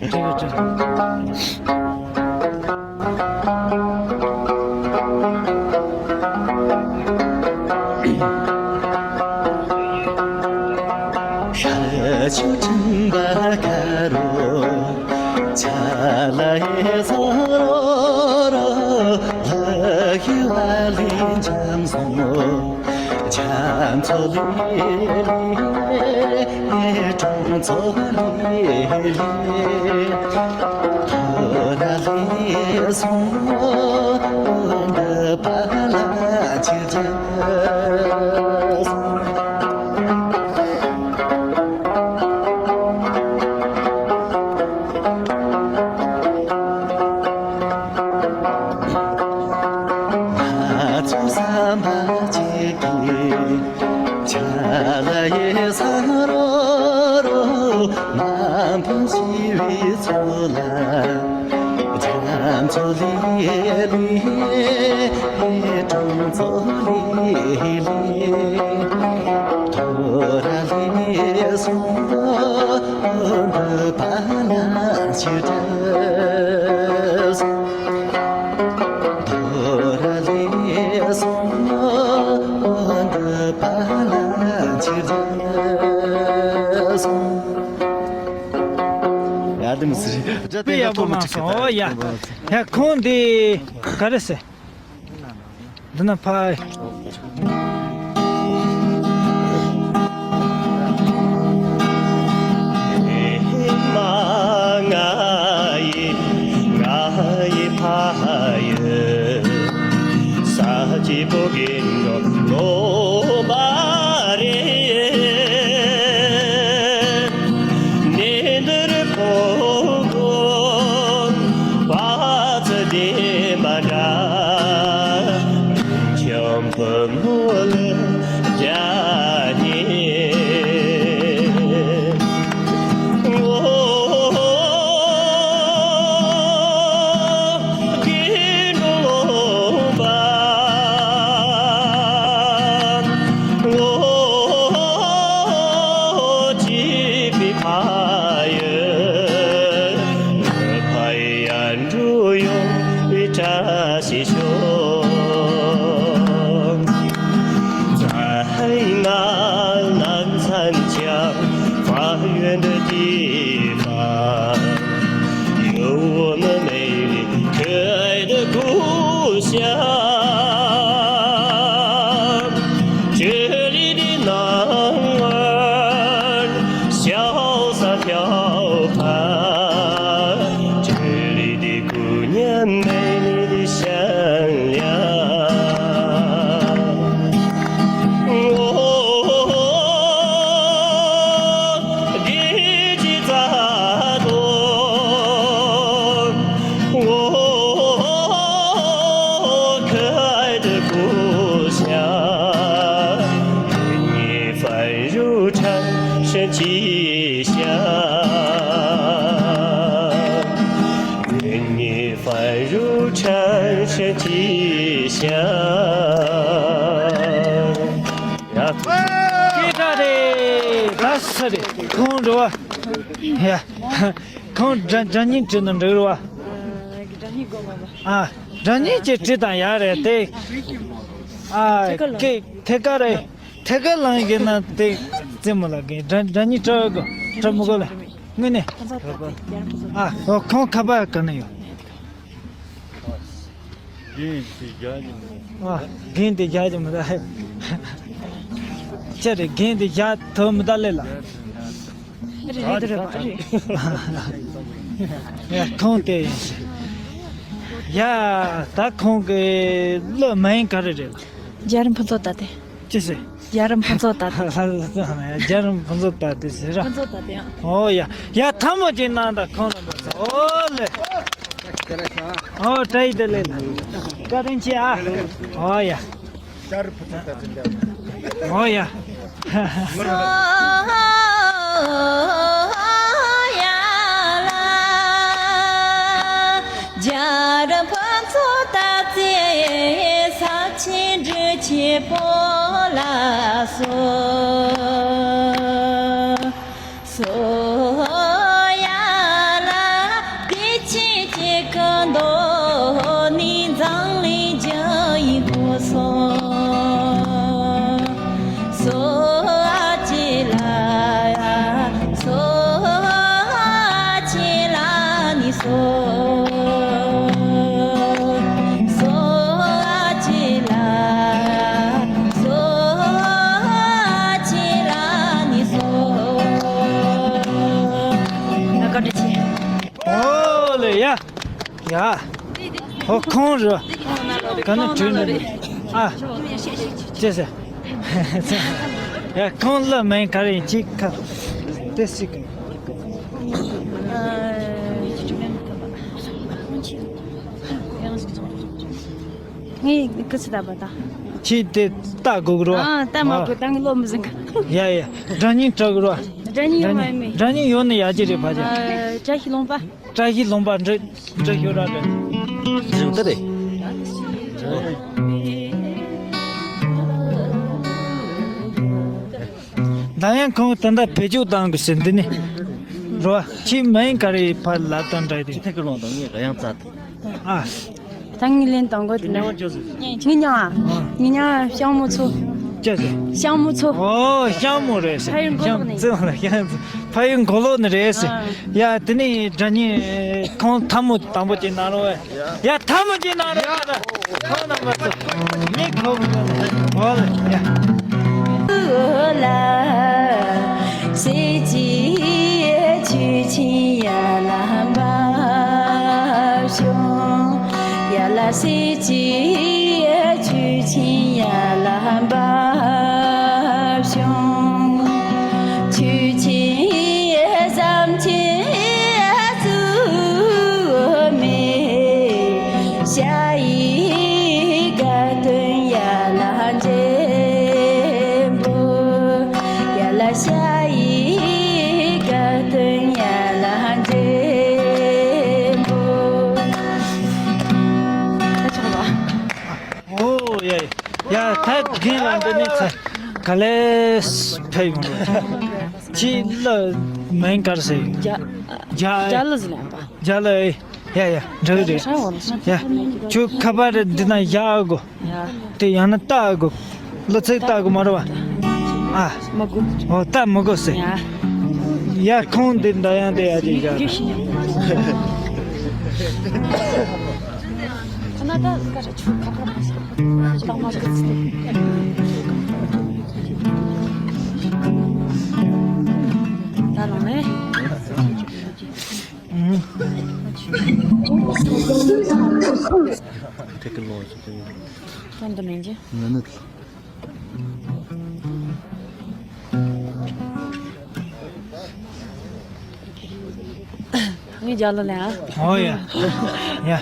དྲག་པ་དྲག་པ། ཤར་ཕྱོགས་སྤྲིན་པ་དཀར་རོ། ཆ་ལ་ཡེ་ས་རོ་རོ། ལ་ཧི་བ་ལི་འཇམ་སོང་། འཇམ་ཚོ་ལི་ལི། གྲོང་ཚོ་ལི་ལི། ཐོ་ར་ལི་སོང་། འདི་པ་ལ་ཅི་ཅི། ང་ཚོ་བསམ་པ་གཅིག་གིས། ཆ་ལ་ཡེ་ས་རོ་རོ། མ་འཕངས་ཤི་བའི་ཚོ་ལ། རྒྱ་མཚོ་ལི་ལི། གྲོང་ཚོ་ལི་ལི། ཐོ་ར་ལི་སོང་། འདི་པ་ན་ཅི་དྲ་སོང་། ཐོ་ར་ལི་སོང་། འདི་པ་ན་ཅི་དྲ་སོང་། ཡ་དེ་མི་སྲིད། དཔེ་ཡག་པོ་གནང་སོང་། ཨོ་ཡ། ཡ་ཁོང་འདི་ག་རེ་ཟེར། འདི་ན་ཕ། འགྲོ་ཡོང་བའི་བཀྲ་ཤིས་ཤོག 在那南山脚，发源的地方，有我们美丽可爱的故乡。这里的男儿潇洒飘逸，这里的 姑娘美丽的善良。我的吉他多，我可爱的故乡，愿你繁如缠身吉祥。 愿你繁如缠身吉祥。ཡ། སྐད་གྲགས་རེད། ད་ས་རེད། ཁོང་འགྲོ་བ། ཡ། ཁོང་སྒྲ་སྒྲ་སྙན་བྲིས་ན་འགྲིག་རེད་བ། ཨ། སྒྲ་སྙན་གྱི་བྲིས་དང་ཡག་རེད་དེ། ཨ་ཐད་ཀར་ལངས། ཀེ་ཐད་ཀར་རེད། ཐད་ཀར་ལངས་གི་ན་དེ་རྩེད་མོ་ལ་གི་དྲ་དྲ་ཉིན་དྲ་གོ་དྲ་མོ་གོ་ལ་དངོས་གནས། ཨ་ཨོ་ཁོང་ཁ་པར་ག་ན་ཡོད། རྒན་དེ་རྒྱག་གི་མི་འདུག་ཨ་རྒན་དེ་རྒྱག་གི་མི་འདུག་ཅི་རེད། རྒན་དེ་རྒྱག་ཐུབ་མི་འདུག་ལེ་ལ། རེད་རེད་རེད་རེད། ཡ་ཁོང་དེ་ཡིན། ཡ་ད་ཁོང་གི་བློ་མ་ཡིན་ག་རེ་རེད། རྒྱལ་རིམ་ཕུན་ཚོགས་ད་དེ། ཅི་ཟེར། རྒྱལ་རིམ་ཕུན་ཚོགས་ད་དེ། རྒྱལ་རིམ་ཕུན་ཚོགས་ད་དེ་ཟེར་ར། ཕུན་ཚོགས་ད་དེ་ཡང་། ཨོ་ཡ། ཡ་ཐལ་མོ་ཅིག་གནང་དང་ཁོང་རྣམ་པ་ཚོ། ཨོ་ལེ། ཨོ་བཀྲ་ཤིས་བདེ་ལེགས་ལ། བཀའ་དྲིན་ཆེ་ཨ། ཨོ་ཡ། ཨོ་ཡ། རྒྱལ་རབས་ཕུན་ཚོགས་ད་ཚེ་ས་ཆེན་འབྲུག་ཆེན་པོ་ལ་སོགས། སོ་ཡ་ལ་བདེ་ཆེན་གྱི་ཀུན་རྫོབ་ནི་འཛམ་གླིང་རྒྱུ་ཡི་སྐུ་གསུང་། སོ་ཨ་ཅེ་ལ་ཡ། སོ་ཨ་ཅེ་ལ་ནི་སོ། སོ་ཨ་ཅེ་ལ། སོ་ཨ་ཅེ་ལ་ནི་སོ། ཨ་བཀའ་དྲིན་ཆེ། ཨོ་ལེ་ཡ། ཡ། ཨོ་ཁོང་རུ། ག་ནས་བྲོས་ནས། ཨ། ཅེས་ཟེར། ཡ་ཁོང་ལ་མེད་ག་རེ་ཡིན་ཅིག་ཁ། དེ་སྲིད་གི། ངས་ཀི་ཚི་ད་པ་ད། ཁྱེད་དེ་ལྟ་དགོས་གི་རོ། ཨ་ལྟ་མ་དགོས། ད་ངས་ལོ་མི་ཟིན་གི། ཡ་ཡ། སྒྲ་སྙན་སྒྲ་གི་རོ། སྒྲ་སྙན་ཡོང་བ་མེད། སྒྲ་སྙན་ཡོང་ནི་ཡ་ཅི་རེད་ཕ་ཅག་ཨ་བཀྲ་ཤིས་ལུང་པ། བཀྲ་ཤིས་ལུང་པ་འདྲི་འདྲི་ཤོད་ར་འདྲི། ཡོང་ད་རེད། ད་ཡང་ཁོང་ད་ལྟ་བེད་སྤྱོད་བཏང་དགོས་ཟེར་འདི་ནི། རོ། ཁྱི་མིན་ག་རེ་ཕར་ལབ་དང་འདྲ་དེ། ཁྱི་ཐད་ཀར་ལོང་དང་ངས་ག་ཡང་རྩ་དང་། ཨ། ད་ངས་ལན་དང་གོ་དེ་ནས། ངས་མྱང་ཨ། ངས་མྱང་ཨ་ཤང་མོ་ཚོ། ཅི་ཟེར། ཤང་མོ་ཚོ། ཨོ་ཤང་མོ་རེད་ཟེར། ཕ་ཡུལ་མགོ་ལོག་ནས། ཤང་ཙི་ལ་ཤང་ཙི། ཕ་ཡུལ་མགོ་ལོག་ནས་རེད་ཟེར། ཨ། ཡ་དེ་ནས་སྒྲ་སྙན་ཁོང་ཐལ་མོ་དང་པོ་ཅིག་གནང་རོགས་ཨེ། ཡ་ཐལ་མོ་ཅིག་གནང་རོགས་ཨེ། ཁོང་རྣམ་པ་ཚོ་མི་ཁོ་བོ་ལ་ཡ། ཨོ་ཡ་ཡ། ད་རྒན་ལ་འདི་ནས་ཚ་ག་ལེ་ཕེབས་ཡོང་རོགས། ཅི་ལ་མིན་ག་རེ་ཟེར། རྒྱ་རྒྱ་རྒྱ་ལ་ཟེར་ནས་པ། རྒྱ་ལ་ཨེ། ཡ་ཡ་འདྲ་གི་རེད། ཡ་ཁྱོད་ཁ་པར་འདི་ན་བཞག་དགོས། ཡ། དེ་ཡང་ན་ལྟ་དགོས། ལོ་ཚིགས་ལྟ་དགོས་མ་རེད་བ། ཨ། མ་དགོས། ཨོ་ལྟ་མི་དགོས་ཟེར། ཡ། ཡ་ཁོང་འདི་འདྲ་ཡང་དེ་ཡ་ཅིག་བཞག་ཁ་ན་ད་ཀ་ར་ཆུ་ཁ་ཁ་ར་མ་ཟེར། ལྟ་མ་དགོས་ཟེར། ད་ལོ་ནས། ཐད་ཀར་ལོག་ཅིག་ཏུ། ཀྱང་དུ་ནན་གྱི། ང་ནི། ངས་རྒྱ་ལ་ལན་ཨ། ཨོ་ཡ། ཡ།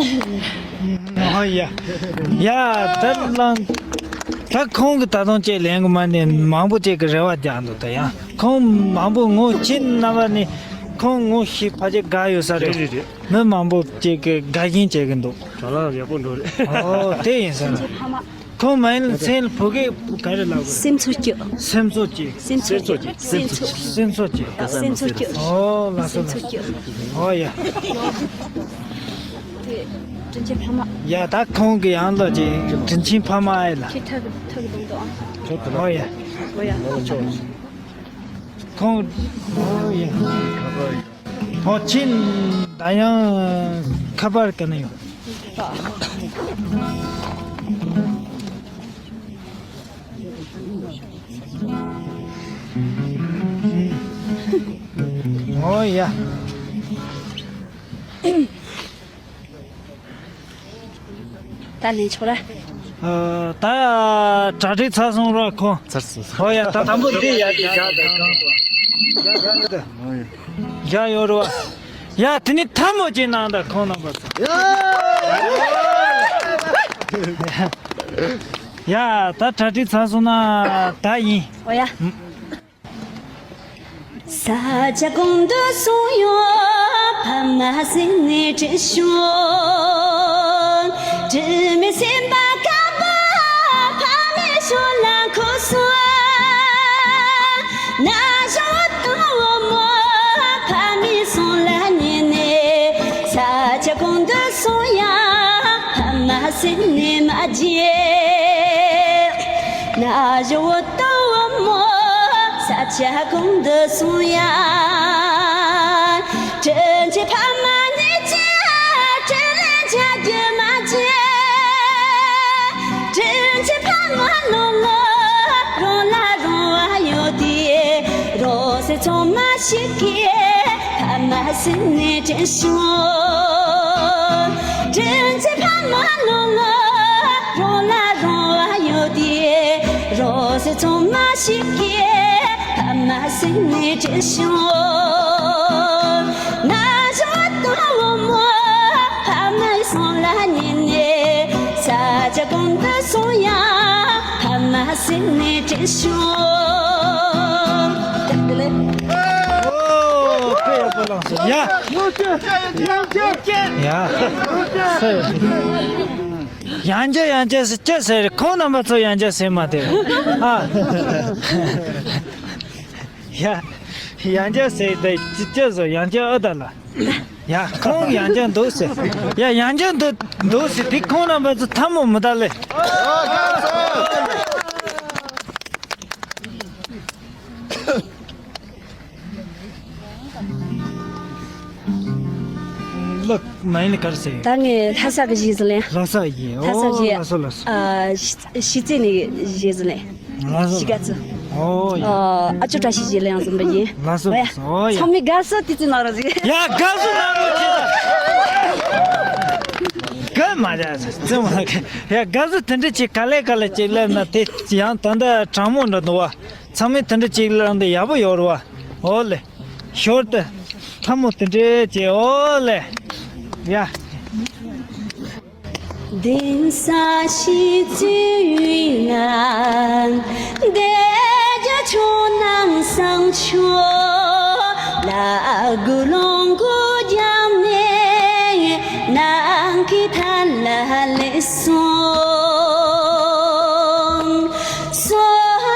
ཨོ་ཡ། ཡ། ད་ལང་། ད་ཁོང་གི་ད་དུང་ཅིག་ལེན་གི་མ་ནི་མང་པོ་ཅིག་གི་རེ་བ་རྒྱག་འདུག་ད་ཡང་ཁོང་མང་པོ་ངོ་ཁྱེད་རྣམ་པ་ནི་ཁོང་ངོ་ཤེས་ཕལ་ཆེར་དགའ་ཡོད་ས་རེད། རེད་རེད་རེད། མི་མང་པོ་ཅིག་གི་དགའ་ཞེན་བྱེད་གི་འདུག་དྲ་ལམ་ཡག་པོ་འགྲོ་རེད། ཨོ་དེ་ཡིན་ས་རེད། ཁོང་མ་ཡིན་ལ་མཚན་ལ་བོད་སྐད་ག་རེ་ལབ་དགོས། སེམས་ཚོར་སྐྱོ། སེམས་ཚོར་སྐྱེ། སེམས་ཚོར་སྐྱོ། སེམས་ཚོར་སྐྱོ། སེམས་ཚོར་སྐྱེ། སེམས་ཚོར་སྐྱོ། ཨོ་ལགས་སོ་ལགས་སོ། ཨོ་ཡ། དྲིན་ཆེན་ཕ་མ། ཡ་ད་ཁོང་གི་ཡང་ལོ་ཅིག་དྲིན་ཆེན་ཕ་མ་ཨེ་ལ། ཁྱེད་ཐག་གི་ཐག་གི་སྡོང་དུ་ཨང་། ཨོ་ཡ། ཨོ་ཡ། ཁོང་། ཨོ་ཡ། ཨོ་ཆིན་ད་ཡང་ཁ་པར་ག་ན་ཡོད། ཨོ་ཡ། ད་ལེན་ཆོག་ར། ཨ། ད་གྲ་སྒྲིག་ཚར་སོང་ར་ཁོ། ཚར་སོང་། ཨོ་ཡ། ད་དང་པོ་འདི་ཡ་འདི་བཞག་ད། བཞག་ཡོད་ར་བ། ཡ་དེ་ནི་ཐལ་མོ་ཅིག་གནང་ད་ཁོང་རྣམ་པ་ཚོ། ཡ་ད་གྲ་སྒྲིག་ཚར་སོང་ན་ད་ཡིན། ཨོ་ཡ། ས་ཆ་གང་དུ་སོང་ཡང་ཕ་མ་ཟེར་ནས་དྲན་བྱུང་། དྲི་མེད་སེམས་པ་དཀར་པོ་ཕ་མའི་ཕྱོགས་ལ་འཁོར་སོང་། ན་གཞོན་དང་བུ་མོ་ཕ་མའི་གསུང་ལ་ཉན་ནས། ས་ཆ་གང་དུ་སོང་ཡང་ཕ་མ་ཟེར་ནས་མ་བརྗེད། ན་གཞོན་དང་བུ་མོ་ས་ཆ་གང་དུ་སོང་ཡང་། དྲིན་ཆེན་ཕ་མ་ཉིད་ཀྱི་དྲིན་ལན་འཇལ་རྒྱུ་མ་བརྗེད། དྲིན་ཆེན་ཕ་མ་ལོ་ལོ་རང་ལ་རང་བ་ཡོད་དེ། རང་སེམས་ཚང་མ་ཞིག་གིས་ཕ་མ་ཟེར་ནས་དྲན་བྱུང་། དྲིན་ཆེན་ཕ་མ་ལོ་ལོ་རང་ལ་རང་བ་ཡོད་དེ། རང་སེམས་ཚང་མ་ཞིག་གིས་ཕ་མ་ཟེར་ནས་དྲན་བྱུང་། ན་གཞོན་དང་བུ་མོ་ཕ་མའི་གསུང་ལ་ཉན་ནས། ས་ཆ་གང་དུ་སོང་ཡང་ཕ་མ་ཟེར་ནས་དྲན་བྱུང་། ཨོ། དཔེ་ཡག་པོ་བླངས་སོང་། ཡ། ཡ། ཡང་བསྐྱར་ཡང་བསྐྱར་ཟེར་ཅི་ཟེར། ཁོང་རྣམ་པ་ཚོ་ཡང་བསྐྱར་ཟེར་མ་དེ། ཨ། ཡ། ཡང་བསྐྱར་ཟེར་དེ་ཅི་ཅི་ཟེར། ཡང་བསྐྱར་ཨ་ད་ལ། ཡ། ཁོང་ཡང་བསྐྱར་འདུག་ཟེར། ཡ། ཡང་བསྐྱར་འདུག་འདུག་ཟེར་དེ། ཁོང་རྣམ་པ་ཚོ་ཐལ་མོ་མི་ད་ལེ། ལགས། མ་ཡིན་ལ་ག་རེ་ཟེར། ད་ངས་ལྷ་ས་གི་གཞས་ཟིག་ལེན། ལྷ་ས་ཡིན། ལྷ་ས་ཨོ་གཞས། ལགས་སོ་ལགས་སོ། ཨ། ཤི་ཤི་ཙི་ནས་གཞས་ཟིག་ལེན། ལགས་སོ། ཤི་ག་ཙི། ཨོ་ཡ། ཨ། ཨ་ཅོ་བཀྲ་ཤིས་གཞས་ལེན་ཡང་ཟིན་པ་ཡིན། ལགས་སོ་ལགས་སོ། ཨོ་ཡ། ཚང་མས་དགའ་བསུ་དེ་ཙི་གནང་རོགས་ཟིག། ཡ། དགའ་བསུ་གནང་རོགས་གྱིས། དགའ་མ་བྱ་ཙི་མ་གི། ཡ། དགའ་བསུ་དེ་འདྲ་ཅིག་ག་ལེ་ག་ལེ་ཅིག་སླེབས་ན་དེ་ཡང་ད་ལྟ་གྲང་མོ་འདྲ་འདུག་བ། ཚང་མས་དེ་འདྲ་ཅིག་ལ་འདི་ཡག་པོ་ཡོད་རེད་བ། ཨོ་ལེ། ཞོར་དུ་ཐལ་མོ་དེ་འདྲ་བྱས། ཨོ་ལེ། ཡ། གདན་ས་ཞིག་བཙུགས་ཡོད་ན། བདེ་རྒྱ་ཆོས་རྣམས་བསང་མཆོད་ལ། དགུ་ལོང་དགུ་རྒྱབ་ནས་ནམ་མཁའི་མཐའ་ལ་ལྷུང་སོང་། སོ་ཧ།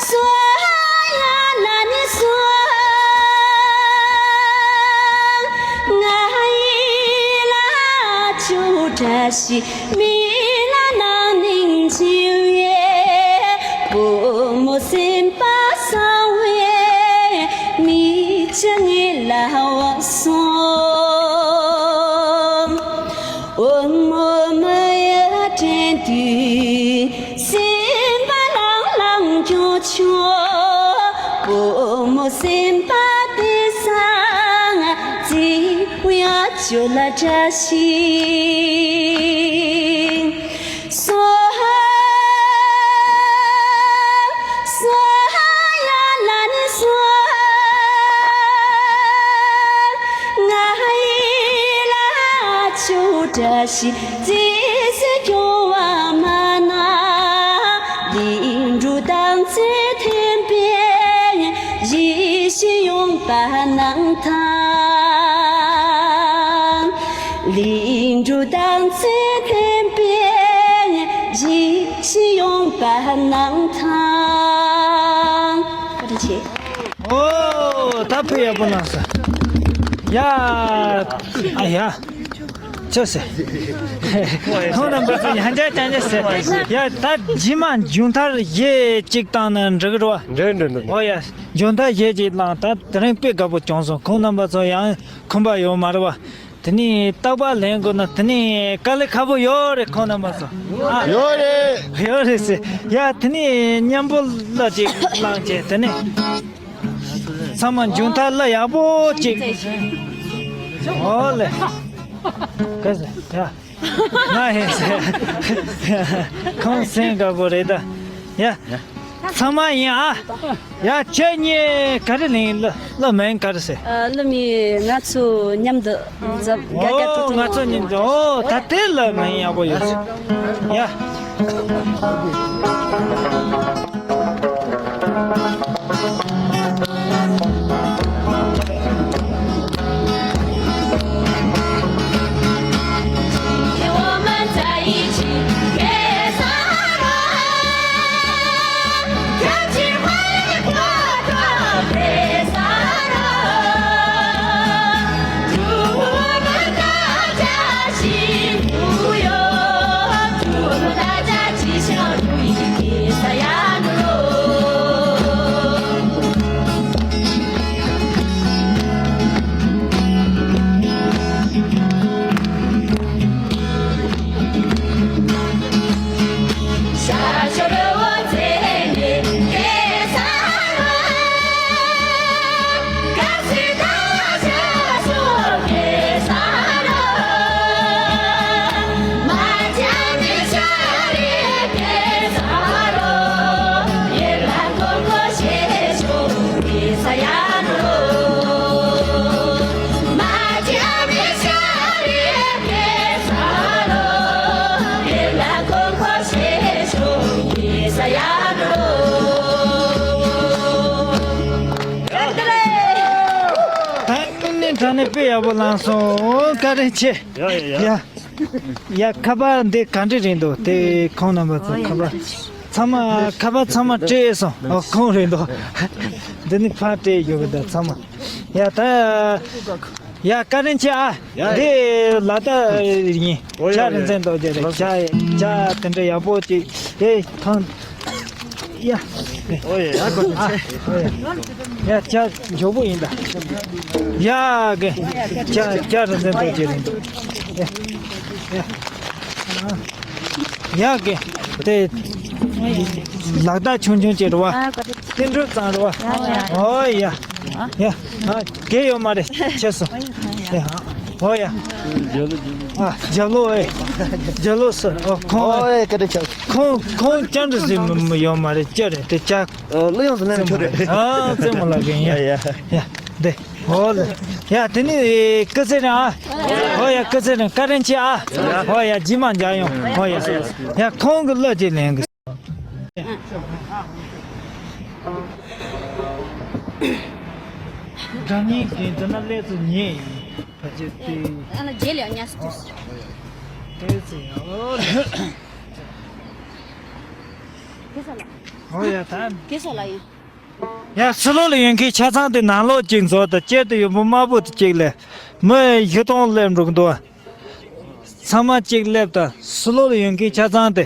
སོ་ཧ་ཡ་ལ་ནི་སོ། ང་ཡི་ལ་ཆུ་བཀྲ་ཤིས་མི་ལ་ནང་ནིང་བྱིན་བའི། བུ་མོ་སེམས་པ་གསང་བའི་མི་ཅི་ངེད་ལ་བབས་སོང་། བུ་མོ་མི་ཡ་དྲན་དུས་སེམས་པ་ལང་ལང་སྐྱོ་ཆུང་། བུ་མོ་སེམས་པ་དེ་སང་ཙི་བུ་ཡ་ཅོ་ལ་བཀྲ་ཤིས། སོ་ཧ། སོ་ཧ་ཡ་ལ་ནི་སོ། ང་ ཞི་བྱེད་སྐྱོང་བ་མ་ན། ལིང་འབྲུ་དང་ཚེ་འཐེན་པའི་ཡིད་བཞིན་ཡོང་པ་གནང་དང་། ལིང་འབྲུ་དང་ཚེ་འཐེན་པའི་ཡིད་བཞིན་ཡོང་པ་གནང་དང་། བཀའ་དྲིན་ཆེ། ཨོ། ད་ཕུ་ཡག་པོ་གནང་སོང་། ཡ། ཨ་ཡ། ཅི་ཟེར། ཁོང་རྣམ་པ་ཚོ་ཡང་བསྐྱར་རྐྱང་རྐྱང་ཟེར། ཡ། ད་རྗེས་མ་མཇུག་མཐར་གཞས་གཅིག་བཏང་ན་འགྲིག་གི་རེད་བ། འགྲིག་འགྲིག་འགྲིག་ཨོ་ཡ། མཇུག་མཐར་གཞས་གཅིག་བཏང་། ད་དེ་རིང་དཔེ་དགའ་པོ་བྱུང་སོང་། ཁོང་རྣམ་པ་ཚོ་ཡང་ཁོམ་པ་ཡོད་མ་རེད་བ། དེ་ནས་རྟག་པར་ལེན་དགོས་ན་དེ་ནས་དཀའ་ལས་ཁག་པོ་ཡོད་རེད། ཁོང་རྣམ་པ་ཚོ། ཨ། ཡོད་རེད། ཡོད་རེད་ཟེར། ཡ། དེ་ནས་མཉམ་པོ་གླུ་གཅིག་བླངས་བྱས། དེ་ནས་ཚང་མ་མཇུག་མཐར་གླུ་ཡག་པོ་གཅིག་ཨོ་ལེ། ག་ཟེ། ཡ། ང་ཧེ་ཟེ། ཁོང་སེམས་དགའ་པོ་རེད་ད། ཡ། ཚང་མ་ཡིན་ཨ། ཡ། ཁྱེད་གཉིས་ག་རེ་ལེན། གླུ་གླུ་མིང་ག་རེ་ཟེར། ཨ། གླུ་མིང་ང་ཚོ་མཉམ་དུ་འཛོམས། དགའ་དགའ་སྤྲོ་སྤྲོ། ཨོ། ང་ཚོ་མཉམ་དུ། ཨོ། ད་དེ་གླུ་མིང་ཡག་པོ་ཡོད། ཡ། ད་ནི་ད་ནི་དཔེ་ཡག་པོ་བླངས་སོང་། བཀའ་དྲིན་ཆེ། ཡ་ཡ་ཡ། ཡ། ཡ། ཁ་པར་འདི་ག་འདྲ་རེད་འདུག་དེ་ཁོང་རྣམ་པ་ཚོ་ཁ་པར། ཚང་མ་ཁ་པར་ཚང་མ་སྤྲད་སོང་། ཨོ། ཁོང་རེད་འདུག་འདི་ནི་ཕར་སྤྲད་ཡོད་གི། ད་ཚང་མ། ཡ། ད། ཡ། བཀའ་དྲིན་ཆེ་ཨ། ཡ། འདི་ལག་རྟགས་ཡིན། ཨོ། ཇ་ཡ་རིན་ཆེན་རྡོ་རྗེ་རེད། ཇ་ཇ་དེ་འདྲ་ཡག་པོ་ཅིག་ཨེ། ཐང་། ཡ། ཨོ་ཡ། ཡ། ཨ། ཨོ་ཡ། ཡ། ཇ་མགྱོགས་པོ་ཡིན་ད། ཡ། གི་ཇ་ཇ་རིན་ཆེན་རྡོ་རྗེ་རེད། ཡ། ཡ། ཡ། གི་དེ་ལག་རྟགས་ཆུང་ཆུང་ཅིག་རེད་བ། ཨ། བཀའ་དྲིན། བསྟན་འགྲོ་ཙམ་རེད་བ། ཨོ་ཡ། ཡ། ཨ། གལ་ཡོད་མ་རེད། ཆེ་སོང་། ཡ། ཨོ་ཡ། ཨ། རྒྱབ་ལོག་ཨེ། རྒྱབ་ལོག་སུ། ཨོ། ཁོང་། ཨོ་ཡ། བཀའ་དྲིན་ཆེ། ཁོང་ཁོང་ཅང་འདྲི་ཟིན་མི་ཡོད་མ་རེད། ཅི་རེད་དེ་ཅག་ཨོ། གླུ་ཡོངས་སུ་ལེན་ཆོག་རེད། ཨ། རྩེད་མོ་ལ་གིན་ཡ། ཡ་ཡ། ཡ། འདི། ཨོ་ལེ། ཡ། དེ་ནི་སྐུ་ཚེ་རིང་ཨ། ཨོ་ཡ། སྐུ་ཚེ་རིང་། བཀའ་དྲིན་ཆེ་ཨ། ཨོ་ཡ། རྗེས་མ་མཇལ་ཡོང་། ཨོ་ཡ། ཡ། ཁོང་གི་གླུ་ཅིག་ལེན་གི། སྒྲ་སྙན་གྱི་འདི་ན་སླེབས་ཚུལ་ཉེ་ཡིན། ཕ་ཆེ་སྟེ། ཨ་ན་རྗེས་ལ་ཉལ་སུ་དུས། དེ་ཚེ་ཡང་། ཨོ་ཡ། ད། ཡ། ཕྱི་ལོགས་ལ་ཡོད་མཁན་ཆ་ཚང་དེ་ནང་ལོགས་གཅིག་འཛུལ་དང་། དཀྱིལ་དུ་ཡོད་པོ་དམར་པོ་དེ་གཅིག་ལ། མི་བཞི་སྟོང་སླེབས་འགྲོ་གི་འདུག་ཚང་མ་གཅིག་སླེབས་དང་། ཕྱི་ལོགས་ལ་ཡོད་མཁན་ཆ་ཚང་དེ།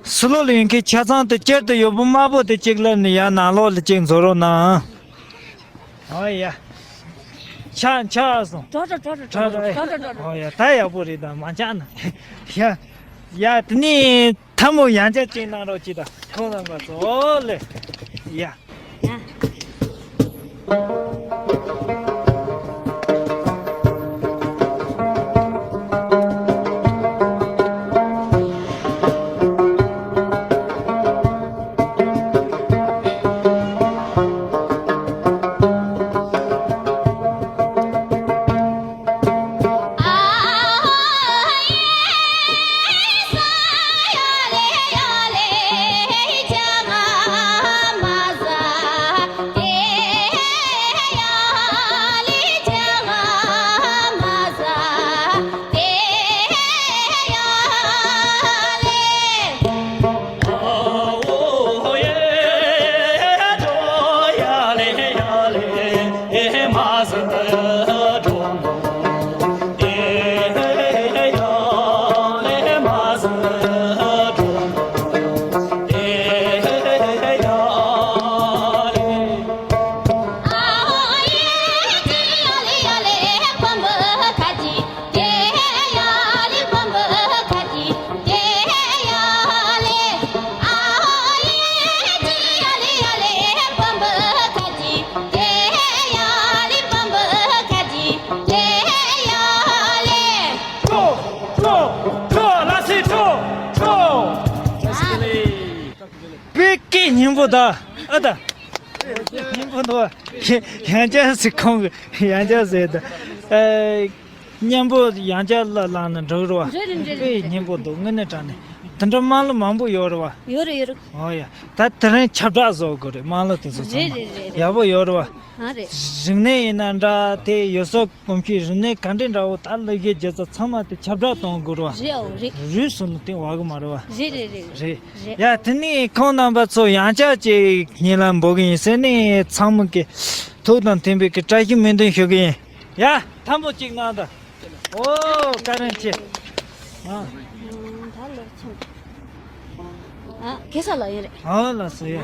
ཕྱི་ལོགས་ལ་ཡོད་མཁན་ཆ་ཚང་དེ་དཀྱིལ་དུ་ཡོད་པོ་དམར་པོ་དེ་གཅིག་སླེབས་ནས་ཡར་ནང་ལོགས་ལ་གཅིག་འཛུལ་རོགས་གནང་། ཨོ་ཡ། ཆག་ཆག་སོང་། གྲོགས་གྲོགས་གྲོགས་གྲོགས། ཨོ་ཡ། ད་ཡག་པོ་རེད། ད་མ་ཆག་ན། ཡ། ཡ། དེ་ནས་ཐལ་མོ་ཡང་བསྐྱར་ཅིག་གནང་རོགས་གྱིས་དང་། ཁོང་རྣམ་པ་ཚོ། ཨོ་ལེ། ཡ། ཡ། སྙིང་པོ་ད། ཨ་ད། སྙིང་པོ་འདུག་བ། ཡང་བསྐྱར་ཟེར་ཁོང་གི་ཡང་བསྐྱར་ཟེར་ད། ཨེ། སྙིང་པོ་ཡང་བསྐྱར་ལ་བླངས་ན་འགྲིག་རེད་བ། རེད་རེད་རེད། དཔེ་སྙིང་པོ་འདུག་དངོས་གནས་དྲང་གནས། དེ་འདྲ་དམངས་གླུ་མང་པོ་ཡོད་རེད་བ། ཡོད་རེད་ཡོད་རེད། ཨོ་ཡ། ད་དེ་རིང་ཁྱབ་བསྒྲགས་བཟོ་དགོས་རེད། དམངས་གླུ་དེ་ཚོ་ཚང་མ། རེད་རེད་རེད། ཡག་པོ་ཡོད་རེད་བ། ཨ་རེད། རིག་གནས་ཡིན་ན་འདྲ། དེ་ཡུལ་སྲོལ་གོམས་གཤིས་རིག་གནས་ག་འདྲ་འདྲ་བོ་ད་ལོ་རྒྱུས་རྒྱུ་ཚོ་ཚང་མ་དེ་ཁྱབ་བསྒྲགས་གཏོང་དགོས་རེད་བ། རེད་ཨོ་རེད། རུལ་སོང་ན་དེ་བ་གི་མ་རེད་བ། རེད་རེད་རེད། རེད། རེད། ཡ་དེ་ནས་ཁོང་རྣམ་པ་ཚོ་ཡང་བསྐྱར་ཅིག་སྙན་ལམ་འབོད་གི་ཡིན་ཟེར་ནས་ཚང་མ་གི་ཐུགས་དང་མཐུན་པའི་གི་བཀྲ་ཤིས་སྨོན་འདུན་ཞུ་གི་ཡིན། ཡ་དང་པོ་གཅིག་གནང་དང་། ཨོ་བཀའ་དྲིན་ཆེ། ཨ། ད་ལོ་ཆུང་། ཨ་ཁེ་ས་ལ་ཡིན་རེད། ཨོ་ལགས་སོ་ཡ།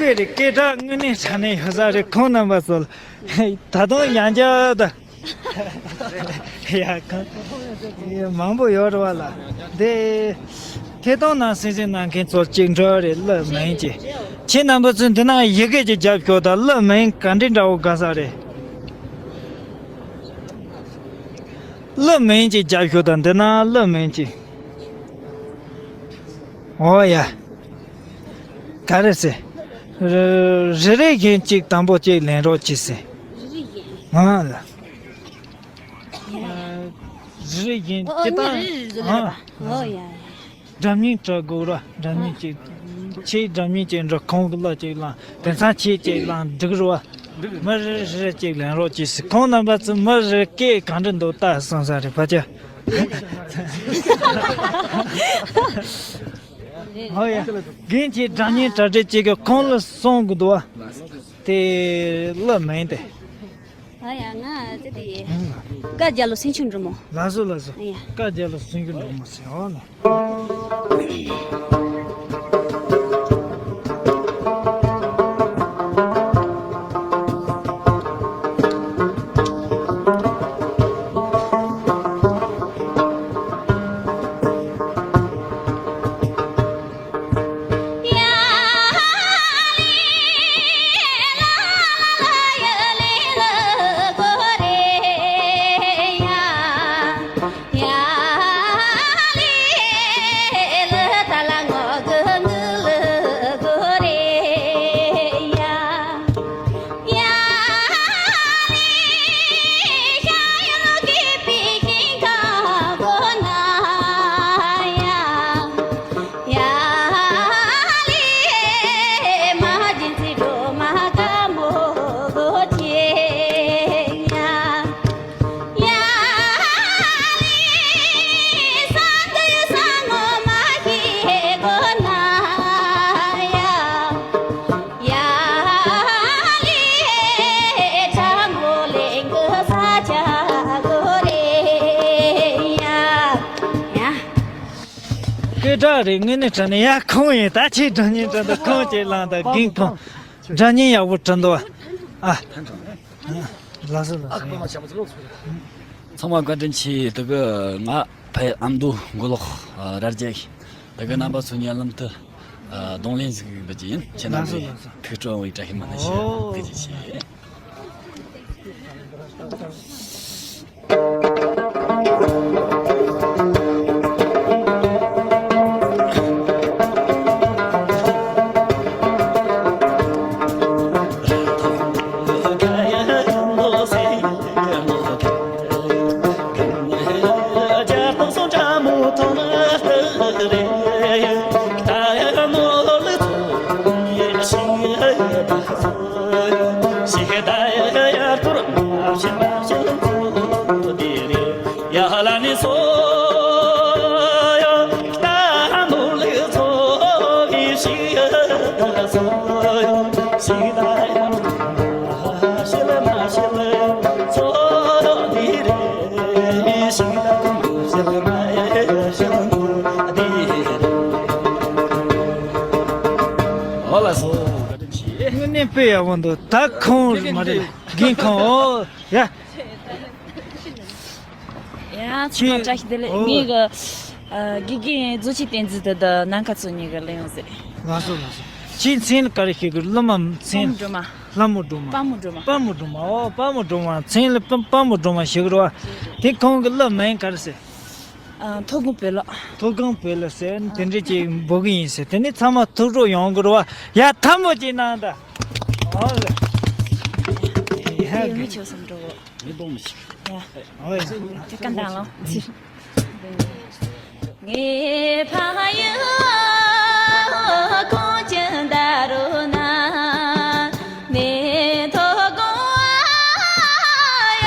དཔེ་རེད། སྐད་གྲགས་དངོས་གནས་དྲང་གནས་ཡོད་ས་རེད། ཁོང་རྣམ་པ་ཚོ་ལ་ད་དུང་ཡང་བསྐྱར་དང་། ཡ་ཁོང་མང་པོ་ཡོད་རེད་བ་ལ། འདི་ཐད་གཏོང་ནང་གསན་གཟིགས་གནང་མཁན་ཚོ་གཅིག་འགྲོ་རེད། གླུ་མིང་གཅིག་ཁྱེད་རྣམ་པ་ཚོས་འདི་ན་ཡི་གེ་གཅིག་རྒྱབ་ཤོག་དང་། གླུ་མིང་ག་འདྲ་འདྲ་བོ་དགའ་ས་རེད། གླུ་མིང་གཅིག་རྒྱབ་ཤོག་དང་། འདི་ན་གླུ་མིང་གཅིག་ཨོ་ཡ། ག་རེ་ཟེར། རེ་རེ་བཞིན་གཅིག་དང་པོ་གཅིག་ལེན་རོགས་གྱིས་ཟེར། རེ་རེ་བཞིན། ང་ལ། རེ་རེ་བཞིན་ཨོ་ཨོ། གཅིག་ངས་དང་། རེ་རེ་བཟོ་ལེ་ཨ། རེད་པ། ཨོ་ཡ་ཡ། སྒྲ་སྙན་གྲགས་དགོས་ར། སྒྲ་སྙན་ཨ། གཅིག་ཁྱེད་སྒྲ་སྙན་གཅིག་འགྲོ། ཁོང་གི་གླུ་གཅིག་བླངས། དེང་སང་ཁྱེད་གཅིག་བླངས་འགྲིག་ར་བ། མི་རེ་རེ་གཅིག་ལེན་རོགས་གྱིས་ཟེར། ཁོང་རྣམ་པ་ཚོ་མི་རེ་སྐད་གང་འདྲ་འདུག་ལྟ་སོང་ས་རེད་ཕ་ཆ། ཨོ་ཡ། རྒན་གྱིས་སྒྲ་སྙན་གྲ་སྒྲིག་བྱེད་ཀྱི། ཁོང་ལ་གསུང་གི་འདུག་བ། དེ་གླུ་མིང་དེ། ཨ་ཡ། ང་དེ་དེ། ཀ་རྒྱལ་ལོ་སེང་ཆེན་འབྲུག་མོ། ལགས་སོ་ལགས་སོ། ཨ་ཡ། ཀ་རྒྱལ་ལོ་སེང་ཆེན་འབྲུག་མོ་ཟེར་ཨོ་ལ། སྐད་གྲགས་རེད། དངོས་གནས་དྲང་གནས། ཡ་ཁོང་ཡིན། ད་ཁྱེད་སྒྲ་སྙན་དྲང་འདུག་ཁོང་ཅིག་བླངས་དང་། རྒན་ཁོང་སྒྲ་སྙན་ཡག་པོ་དྲང་འདུག་ཨ། ལགས་སོ་ལགས་སོ། ཚང་མ་བཀའ་དྲིན་ཆེ། དེ་གི་ང་ཕའི་ཨ་མདོ་མགོ་ལོག་ར་རྒྱ། ད་གི་རྣམ་པ་ཚོ་ཉན་ལམ་དུ། ཨ། གདོང་ལེན་ཟིག་འབུལ་གྱི་ཡིན། ཁྱེད་རྣམ་པས་ལགས་སོ། ལགས་སོ། ཐུགས་སྤྲོ་བའི་བཀྲ་ཤིས་སྨོན་ལམ་ཞུ། ཨོ། ཐུགས་རྗེ་ཆེ། ཨོ་ལགས་སོ། བཀའ་དྲིན་ཆེ། དངོས་གནས་དཔེ་ཡག་པོ་འདུག་ད་ཁོང་མ་རེད། རྒན་ཁོང་། ཨོ་ཡ། ཡ། ཚང་མ་བཀྲ་ཤིས་བདེ་ལེགས། ཨོ། ངེད་ཀྱི་ཨ་དགེ་རྒན་རྫོགས་ཆེན་བསྟན་འཛིན་དེ་དང་ནམ་མཁའ་མཚོ་གཉིས་ཀྱིས་ལེན་ཡོང་ཟེར། ལགས་སོ་ལགས་སོ། ཁྱེད་མཚན་ལ་ག་རེ་ཞུ་དགོས། སློབ་མ་མཚན། ལྷ་མོ་སྒྲོལ་མ། ལྷ་མོ་སྒྲོལ་མ། དཔལ་མོ་སྒྲོལ་མ། དཔལ་མོ་སྒྲོལ་མ། ཨོ། དཔལ་མོ་སྒྲོལ་མ། མཚན་ལ་དཔལ་དཔལ་མོ་སྒྲོལ་མ་ཞུ་གི་རེད་བ། དེ་ཁོང་གི་བླ་མིང་ག་རེ་ཟེར། ཨ། མཐོ་སྒང་བོད་ལགས། མཐོ་སྒང་བོད་ལགས་ཟེར་དེ་འདྲ་ཅིག་འབོད་གི་ཡིན་ཟེར། དེ་ནས་ཚང་མ་ཐུགས་སྤྲོ་ཡོང་གི་རེད་བ། ཡ། ཐལ་མོ་ཅིག་གནང་དང་། ཨོ་ལེ། ཡ། ཡོང་མི་ཆོག་བསམ་འགྲོ་གོ། མི་གཏོང་མི་ཤེས། ཡ། ཨོ་ཡ། དེ་ག་འདྲ་ལོ། ངའི་ཕ་ཡུལ་གངས་ཅན་ད་རུ་ན། མེ་ཏོག་གུང་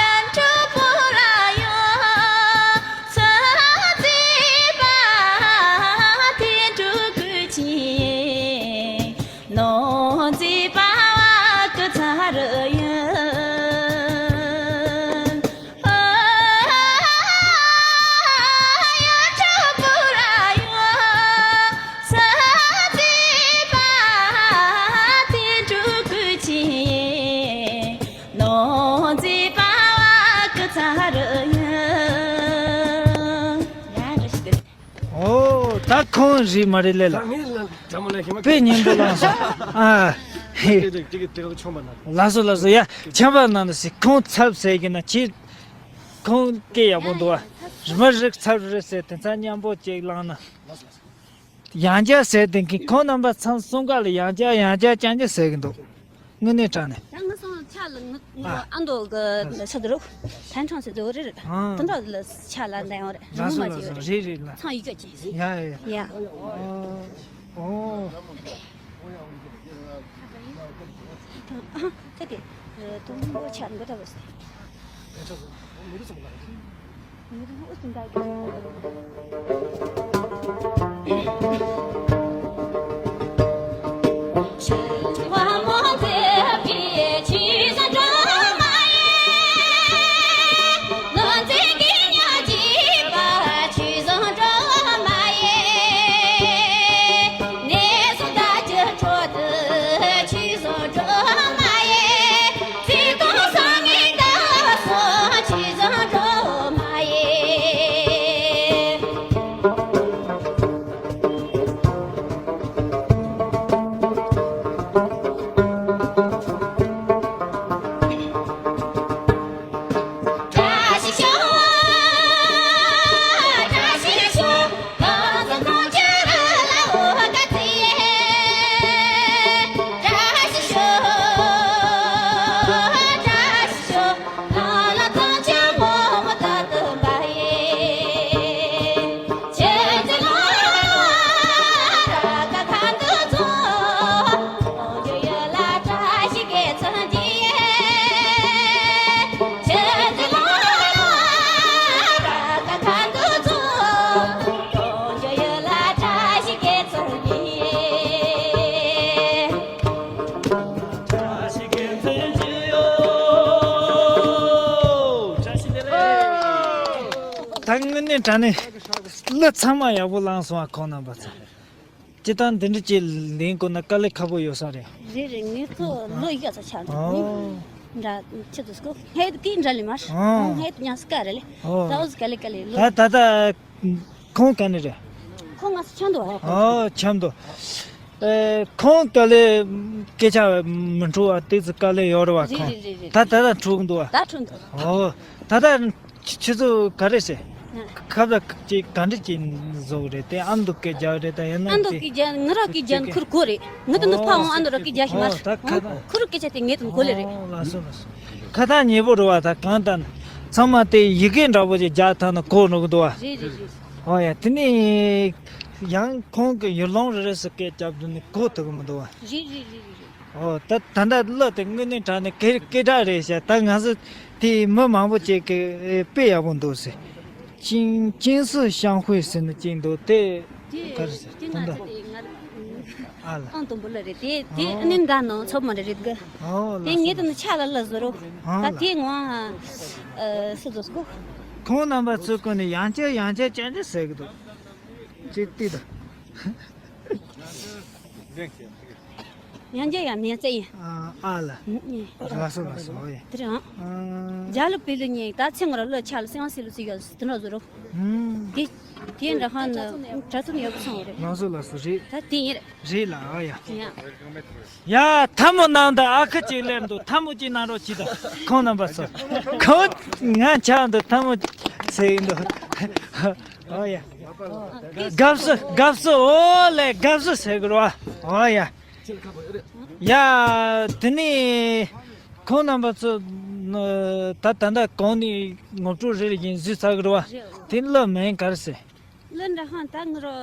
ཡན་གྲུ་པུ་ར་ཡོད། ས་རྩི་པ་དེ་འབྲུ་དགུ་ཅན། ནོར་རྩི་པ་བ་ཀུ་ཚ་རུ་ཡོད། ཨོ། ད་ཁོང་རེད་མ་རེད་ལས་ལ། དཔེ་སྙན་པོ་བླངས་སོང་། ཨ། ལགས་སོ་ལགས་སོ། ཡ། ཁྱད་པར་ནང་དུ་ཟེར། ཁོང་ཚབ་ཟེར་གི་ན་ཁྱེད། ཁོང་སྐད་ཡག་པོ་འདུག་བ། རི་མ་རིག་ཚབ་རེད་ཟེར། དེ་ཚ་མཉམ་པོ་ཅིག་བླངས་ན། ཡང་བསྐྱར་ཟེར་དེ་གིན་ཁོང་རྣམ་པ་ཚང་གསུམ་ཀ་ལ་ཡང་བསྐྱར་ཡང་བསྐྱར་རྐྱང་རྐྱང་ཟེར་གི་འདུག་དངོས་གནས་དྲང་ནས། ད་ང་སོང་ཆ་ལ་ང་ཨ་ཨ་མདོ་གི་ཆ་དུ་རུ་ཐན་ཁྲང་ཟེར་དུ་རེད། ཨ་དུ་འདྲ་ལ་ཆ་ལ་འདན་ཡོང་རེད། རང་ལགས་སོ་མ་ལགས་སོ། ཡོད་རེད། རེད་རེད་ལ། ཚང་ཡི་ག་ཅི་ཟེར། ཡ་ཡ་ཡ། ཡ། ཨོ། ཨ་ཁ་དེ་དུང་པོ་ཆ་འགོ་ད་བས། ད་དངོས་གནས་དྲང་གནས་གླུ་ཚང་མ་ཡག་པོ་བླངས་སོང་ཨ། ཁོང་རྣམ་པ་ཚོ་སྤྱིར་བཏང་འདི་འདྲ་ཅིག་ལེན་དགོས་ན་དཀའ་ལས་ཁག་པོ་ཡོད་ས་རེད། རེད་རེད། ངས་ཁོ་ལོ་ཡ་ཚ་ཆགས་འདུག་ཨོ། འདྲ་ཆེ་དུས་སྐོ་ཧེ་དུ་ཀི་འདྲ་ལི་མར་ཨོ། ཧེ་དུ་ཉ་སི་ཀ་རེད་ལེ། ཨོ། ད་འོ་ཟི་དཀའ་ལས་དཀའ་ལས་ལོ། ད་ད་ད་ཁོང་ག་ནས་རེད། ཁོང་ང་ཚོ་འཆམ་འདུག་ཨ། ཨོ་འཆམ་འདུག་ཨེ། ཁོང་དཀའ་ལས་སྐད་ཆ་མི་འཕྲོ་བ་ཏོག་ཙམ་དཀའ་ལས་ཡོད་རེད་བ། རེད་ཁོང་རེད་རེད་རེད། ད་ད་ད་འཕྲོ་འདུག་བ། ད་འཕྲོ་འདུག་ཨོ་ད་ད་ཁྱེད་ཚོ་ག་རེ་བྱེད། ཁབ་ལ་ཅིག་ག་འདྲ་ཅིག་བཟོ་གི་རེད་དེ། ཨ་མདོ་སྐད་རྒྱག་རེད་ད། ཡང་ན་ཨ་མདོ་སྐད་རྒྱག་ང་རང་སྐད་རྒྱག་ཁུར་གོ་རེད། ང་དེ་ནི་ཕ་འོང་ཨ་མདོ་ར་སྐད་རྒྱག་ཤི་མ་རེད། ད་ཁ་ད་ཁུར་སྐད་ཆ་དེ་ངས་དེ་ནི་གོ་ལེ་རེད། ཨོ་ལགས་སོ་ལགས་སོ། ཁ་ཐག་ཉེ་པོ་རེད་བ། ད་གང་ལྟར་ཚང་མ་དེ་ཡི་གེ་འདྲ་པོ་ཅིག་རྒྱག་ཐང་ན་གོ་འགྲོ་གི་འདུག་བ། རེད་རེད་རེད། ཨོ་ཡ། དེ་ནས་ཡང་ཁོང་གི་ཡུལ་ལུང་རེ་རེ་སུ་སྐད་རྒྱབ་དུས་ནི་གོ་ཐུབ་གི་མི་འདུག་བ། རེད་རེད་རེད་རེད། ཨོ་ད་ད་ལྟ་གླུ་དེ་དངོས་གནས་དྲང་ནས་སྐད་སྐད་གྲགས་རེད་ཤག་ད་ང་ཚོ་དེ་མི་མང་པོ་ཅིག་གིས་དཔེ་ཡག་པོ་འདུག་ཟེར། ཅིང་ཅིང་སི་ཤང་ཧུའེ་ཟེར་ནི་ཅིག་འདུག་དེ་དེ་ག་རེ་ཟེར། དེ་ད་ང་ལྟ་ཚོ་དེ་ང་ཨ་ལ། ཨང་དང་པོ་ལ་རེད་དེ། དེ་ཨ་ནི་འདྲ་ནང་ཚོ་མ་རེད་རེད་གི། ཨོ་ལ། དེ་ངེད་དུ་ནི་ཆ་ལ་ལ་བཟོ་རོགས། ཨ་ད་ལ། དེ་ངོ་ཨ་སུ་དོ་སྐུ། ཁོང་རྣམ་པ་ཚོ་ཀུན་ནས་ཡང་བསྐྱར་ཡང་བསྐྱར་བསྐྱར་འདི་ཟེར་གི་འདུག་ཅིག་ལྟོས་དང་། ཡང་རྒྱ་ཡང་མེད་ཙེ་ཡིན། ཨ་ཨ་ལ། ལགས་སོ་ལགས་སོ། ཨོ་ཡ། དེ་རིང་། ཨ། རྒྱ་ལ་བེ་ལི་ཉིན་ད་ཚེ་ངོ་ར་ལོ་ཆ་ལ་སེང་སེ་ལུ་ཚེ་ཡོད་དེ་འདྲ་བཟོ་རོགས། ཨུམ། དེ་དེ་འདྲ་ཧ་ན་གྲྭ་ཚོ་ཡག་པོ་སོང་རེད། ལགས་སོ་ལགས་སོ། རེད། ད་དེ་ཡིན་རེད། རེད་ལ། ཨོ་ཡ། ཡ། ཡ་ཐལ་མོ་ནང་དུ་ཨ་ཁུ་གཅིག་སླེབས་འདུག་ཐལ་མོ་གཅིག་གནང་རོགས་གྱིས་དང་ཁོང་རྣམ་པ་ཚོ། ཁོ་ང་ཆགས་འདུག་ཐལ་མོ་ཟེར་གྱི་འདུག་ཨོ་ཡ། དགའ་བསུ་དགའ་བསུ། ཨོ་ལེ་དགའ་བསུ་ཟེར་གི་རེད་བ། ཨོ་ཡ། ཡ། དེ་ནས་ཁོང་རྣམ་པ་ཚོ་ད་ད་ལྟ་གོང་ནས་ངོ་སྤྲོད་རེ་རེ་བཞིན་ཞུས་ཚར་གི་རེད་བ། དེ་གླུ་མིང་ག་རེ་ཟེར། གླུ་འདྲ་ཧང་ད་ང་རོ་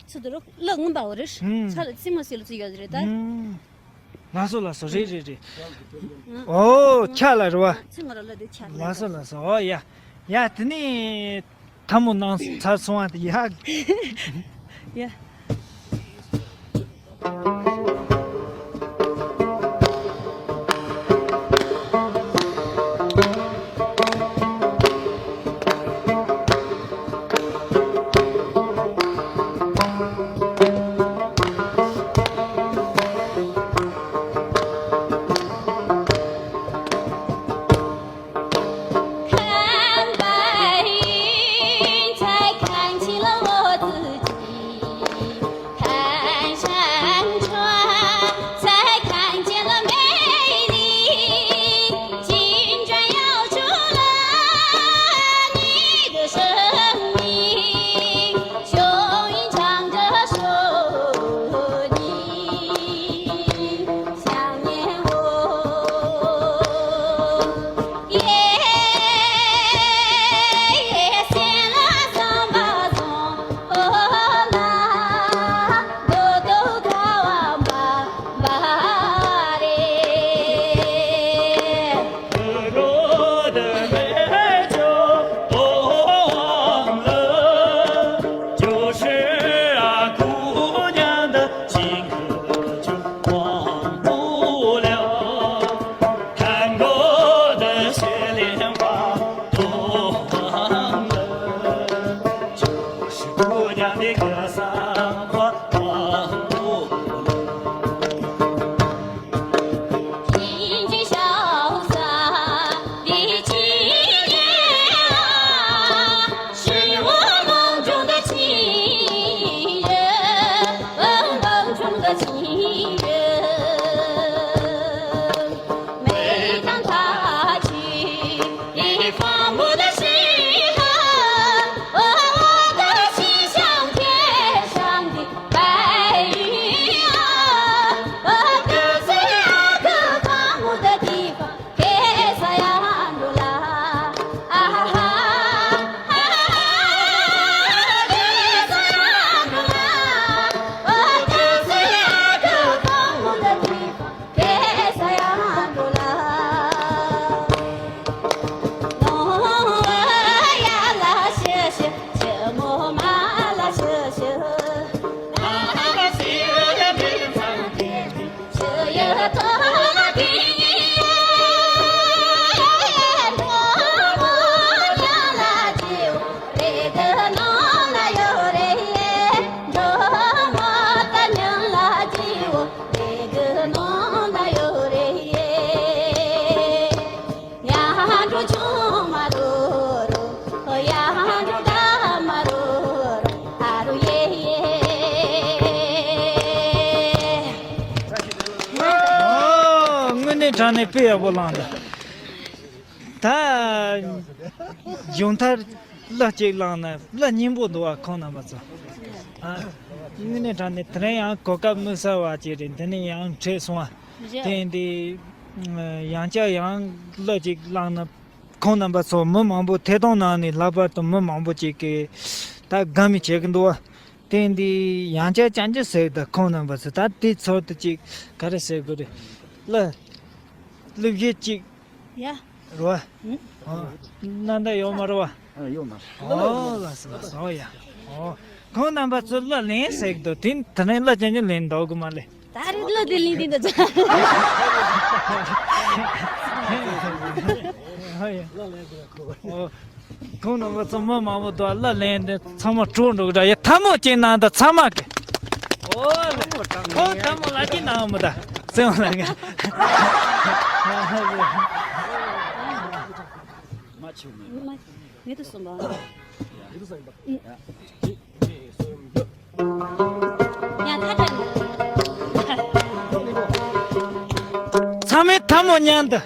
ཚུ་དུ་རོ་གླུ་ངུ་འབའ་བོ་རེད། ཧུམ། ས་ལ་ཚི་མ་སི་ལ་ཚུ་ཡོད་རེད་ད། ཧུམ། ལགས་སོ་ལགས་སོ། རེད་རེད་རེད། ཨོ་ཆ་ལ་རེད་བ། ཚི་ང་རོ་གླུ་དེ་ཆ་ལ། ལགས་སོ་ལགས་སོ། ཨོ་ཡ། ཡ་དེ་ནས་ཐལ་མོ་ནང་ཚར་སོང་བ་དེ་ཡ། ཡ། དྲང་ནས་དཔེ་ཡག་པོ་བླངས་འདུག་ད་མཇུག་མཐར་གླུ་གཅིག་བླངས་ན་གླུ་སྙན་པོ་འདུག་བ། ཁོང་རྣམ་པ་ཚོ། ཨ། དངོས་གནས་དྲང་ནས་དེ་རིང་ཡང་གོ་སྐབས་དམིགས་བསལ་བ་ཅིག་རེད། འདི་ནས་ཡང་འཕྲད་སོང་བ། དེ་ཡིན་དུས་ཡང་བསྐྱར་ཡང་གླུ་གཅིག་བླངས་ན། ཁོང་རྣམ་པ་ཚོ་མི་མང་པོ་ཐད་གཏོང་གནང་ནས་ལྷག་པར་དུ་མི་མང་པོ་ཅིག་གིས་ད་དགའ་མོས་བྱེད་ཀྱི་འདུག་བ། དེ་འདི་ཡང་བསྐྱར་བསྐྱར་འགྱུར་ཟེར་གི་འདུག་ཁོང་རྣམ་པ་ཚོ་ད་དེའི་ཚོད་དུ་ཅིག་ག་རེ་ཟེར་དགོས་རེད། གླུ་གླུ་གཞས་ཅིག་ཡ། རེད་བ། ཨ། གནང་འདོད་ཡོད་མ་རེད་བ། ཨ། ཡོད་མ་རེད། ཨོ་ལགས་སོ་ལགས་སོ། ཨོ་ཡ། ཨོ། ཁོང་རྣམ་པ་ཚོ་གླུ་ལེན་ཟེར་གི་འདུག་དེ་དེ་རིང་གླུ་རྐྱང་རྐྱང་ལེན་འདོད་གི་མ་ལེ། ད་རེས་གླུ་དེ་ལེན་དེ་འདྲ་ཚོ། ཨོ་ཡ། ཨོ། ཁོང་རྣམ་པ་ཚོ་མི་མང་པོ་འདུག་གླུ་ལེན་དེ་ཚང་མ་སྤྲོ་འགྲོ་གི་འདྲ། ཡ། ཐལ་མོ་གཅིག་གནང་དང་ཚང་མ་གི། ཨོ་ལེ། ཁོང་ཐལ་མོ་ལ་གཅིག་གནང་མི་ད། སེམས་ལ་ང་། མ་ཆུ་མེད། མ། མེད་དུ་སོང་བ། ཡ། ཡ། ད་ད། ཚང་མས་ཐལ་མོ་མཉམ་དུ།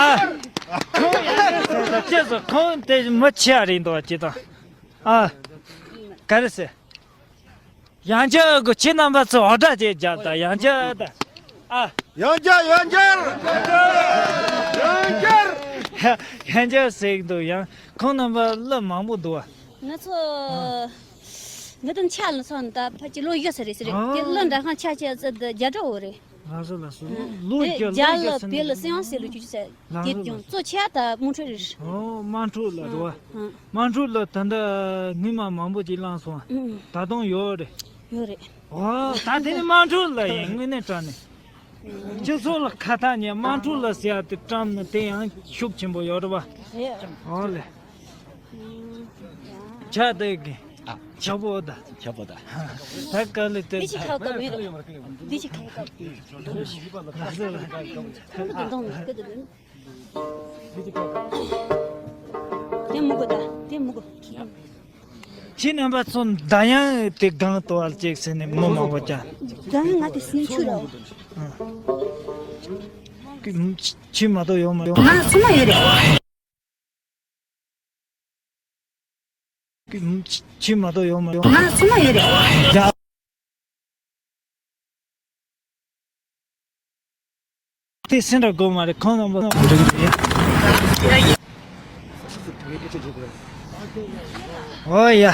ཨ། ཁོང་ཡང་ཅེས་སོ། ཁོང་དེ་མི་ཆེ་བ་རེད་འདུག་ཅེས་དང་། ཨ། ག་རེ་ཟེར། ཡང་བསྐྱར་གོ་ཁྱེད་རྣམ་པ་ཚོ་འོ་སྒྲ་ཅིག་རྒྱབ་དང་། ཡང་བསྐྱར་དང་། ཨ། ཡང་བསྐྱར། ཡང་བསྐྱར། ཡང་བསྐྱར། ཡང་བསྐྱར་ཟེར་གི་འདུག་ཡང་ཁོང་རྣམ་པ་གླུ་མང་པོ་འདུག་བ། ང་ཚོ། ཨ། ང་དང་ཆ་ལ་སོང་ད་ཕ་གི་ལོ་བཞི་ཙམ་རེད་ཟེར། ཨ། དེ་གླུ་འདྲ་ཁང་ཆ་ཆ་ཙམ་དུ་རྒྱ་གྲོགས་རེད། ལགས་སོ་ལགས་སོ། ཨ། ལོ་དེ་བརྒྱ་ལོ་རྒྱ་ལ་བཞི་ཟེར་བེ་ལ་ན་སྲིད་དབང་སྲིད་ལོ་བཅུ་ཅུ་ཟེར། ལགས་དེ་སོ་ཀྱང་ལགས་སོ། གཙོ་ཆེ་ད་དམངས་ཁྲོད་རེད། ཨོ། དམངས་ཁྲོད་ལ་རེད་བ། ཨ། དམངས་ཁྲོད་ལ་ད་ལྟ་སྔོན་མ་མང་པོ་ཅིག་བླངས་སོང་། ཨ། ད་དུང་ཡོད་རེད། ཡོད་རེད། ཨོ། ད་དེ་ནི་དམངས་ཁྲོད་ལ་ཡིན། དངོས་གནས་དྲང་གནས། སྤྱི་ཚོགས་ལ་ཁ་ཐག་ཉེ་དམངས་ཁྲོད་ལ་ཟེར་ཡ་དེ་བཀྲམ་ན་དེ་ཡང་ཤུགས་ཆེན་པོ་ཡོད་རེད་བ། རེད། ཨོ་ལེ། ཆ་དེ་གི། ཨ། ཆ་པོ་ད། ཆ་པོ་ད། ད་ག་ལེ་དེ། འདི་ཅི་ཁ་བཀབ་ཡོད་རེད། འདི་ཅི་ཁ་བཀབ། ཁ་བཀབ་དེ་འདོང་ནི་ཁ་དེ་འདོང་། དེ་མི་དགོས་ད། དེ་མི་དགོས། ཁྱེད་རྣམ་པ་ཚོ་མདའ་ཡང་དེ་སྒང་དུ་བར་ཅིག་ཟེར་ནས་མི་མང་པོ་ཀྱང་། མདའ་ཡང་ང་དེ་སེམས་ཆུ་ར། ཁྱེད་མ་གཏོགས་ཡོད་མ་ཡོང་། ང་སུ་མ་ཡོད་རེད། ཁྱེད་མ་གཏོགས་ཡོད་མ་ཡོང་། ང་སུ་མ་ཡོད་རེད། དེ་སེམས་ར་དགོས་མ་རེད། ཁོང་རྣམ་པ་འགྲིག་རེད། ཨོ་ཡ།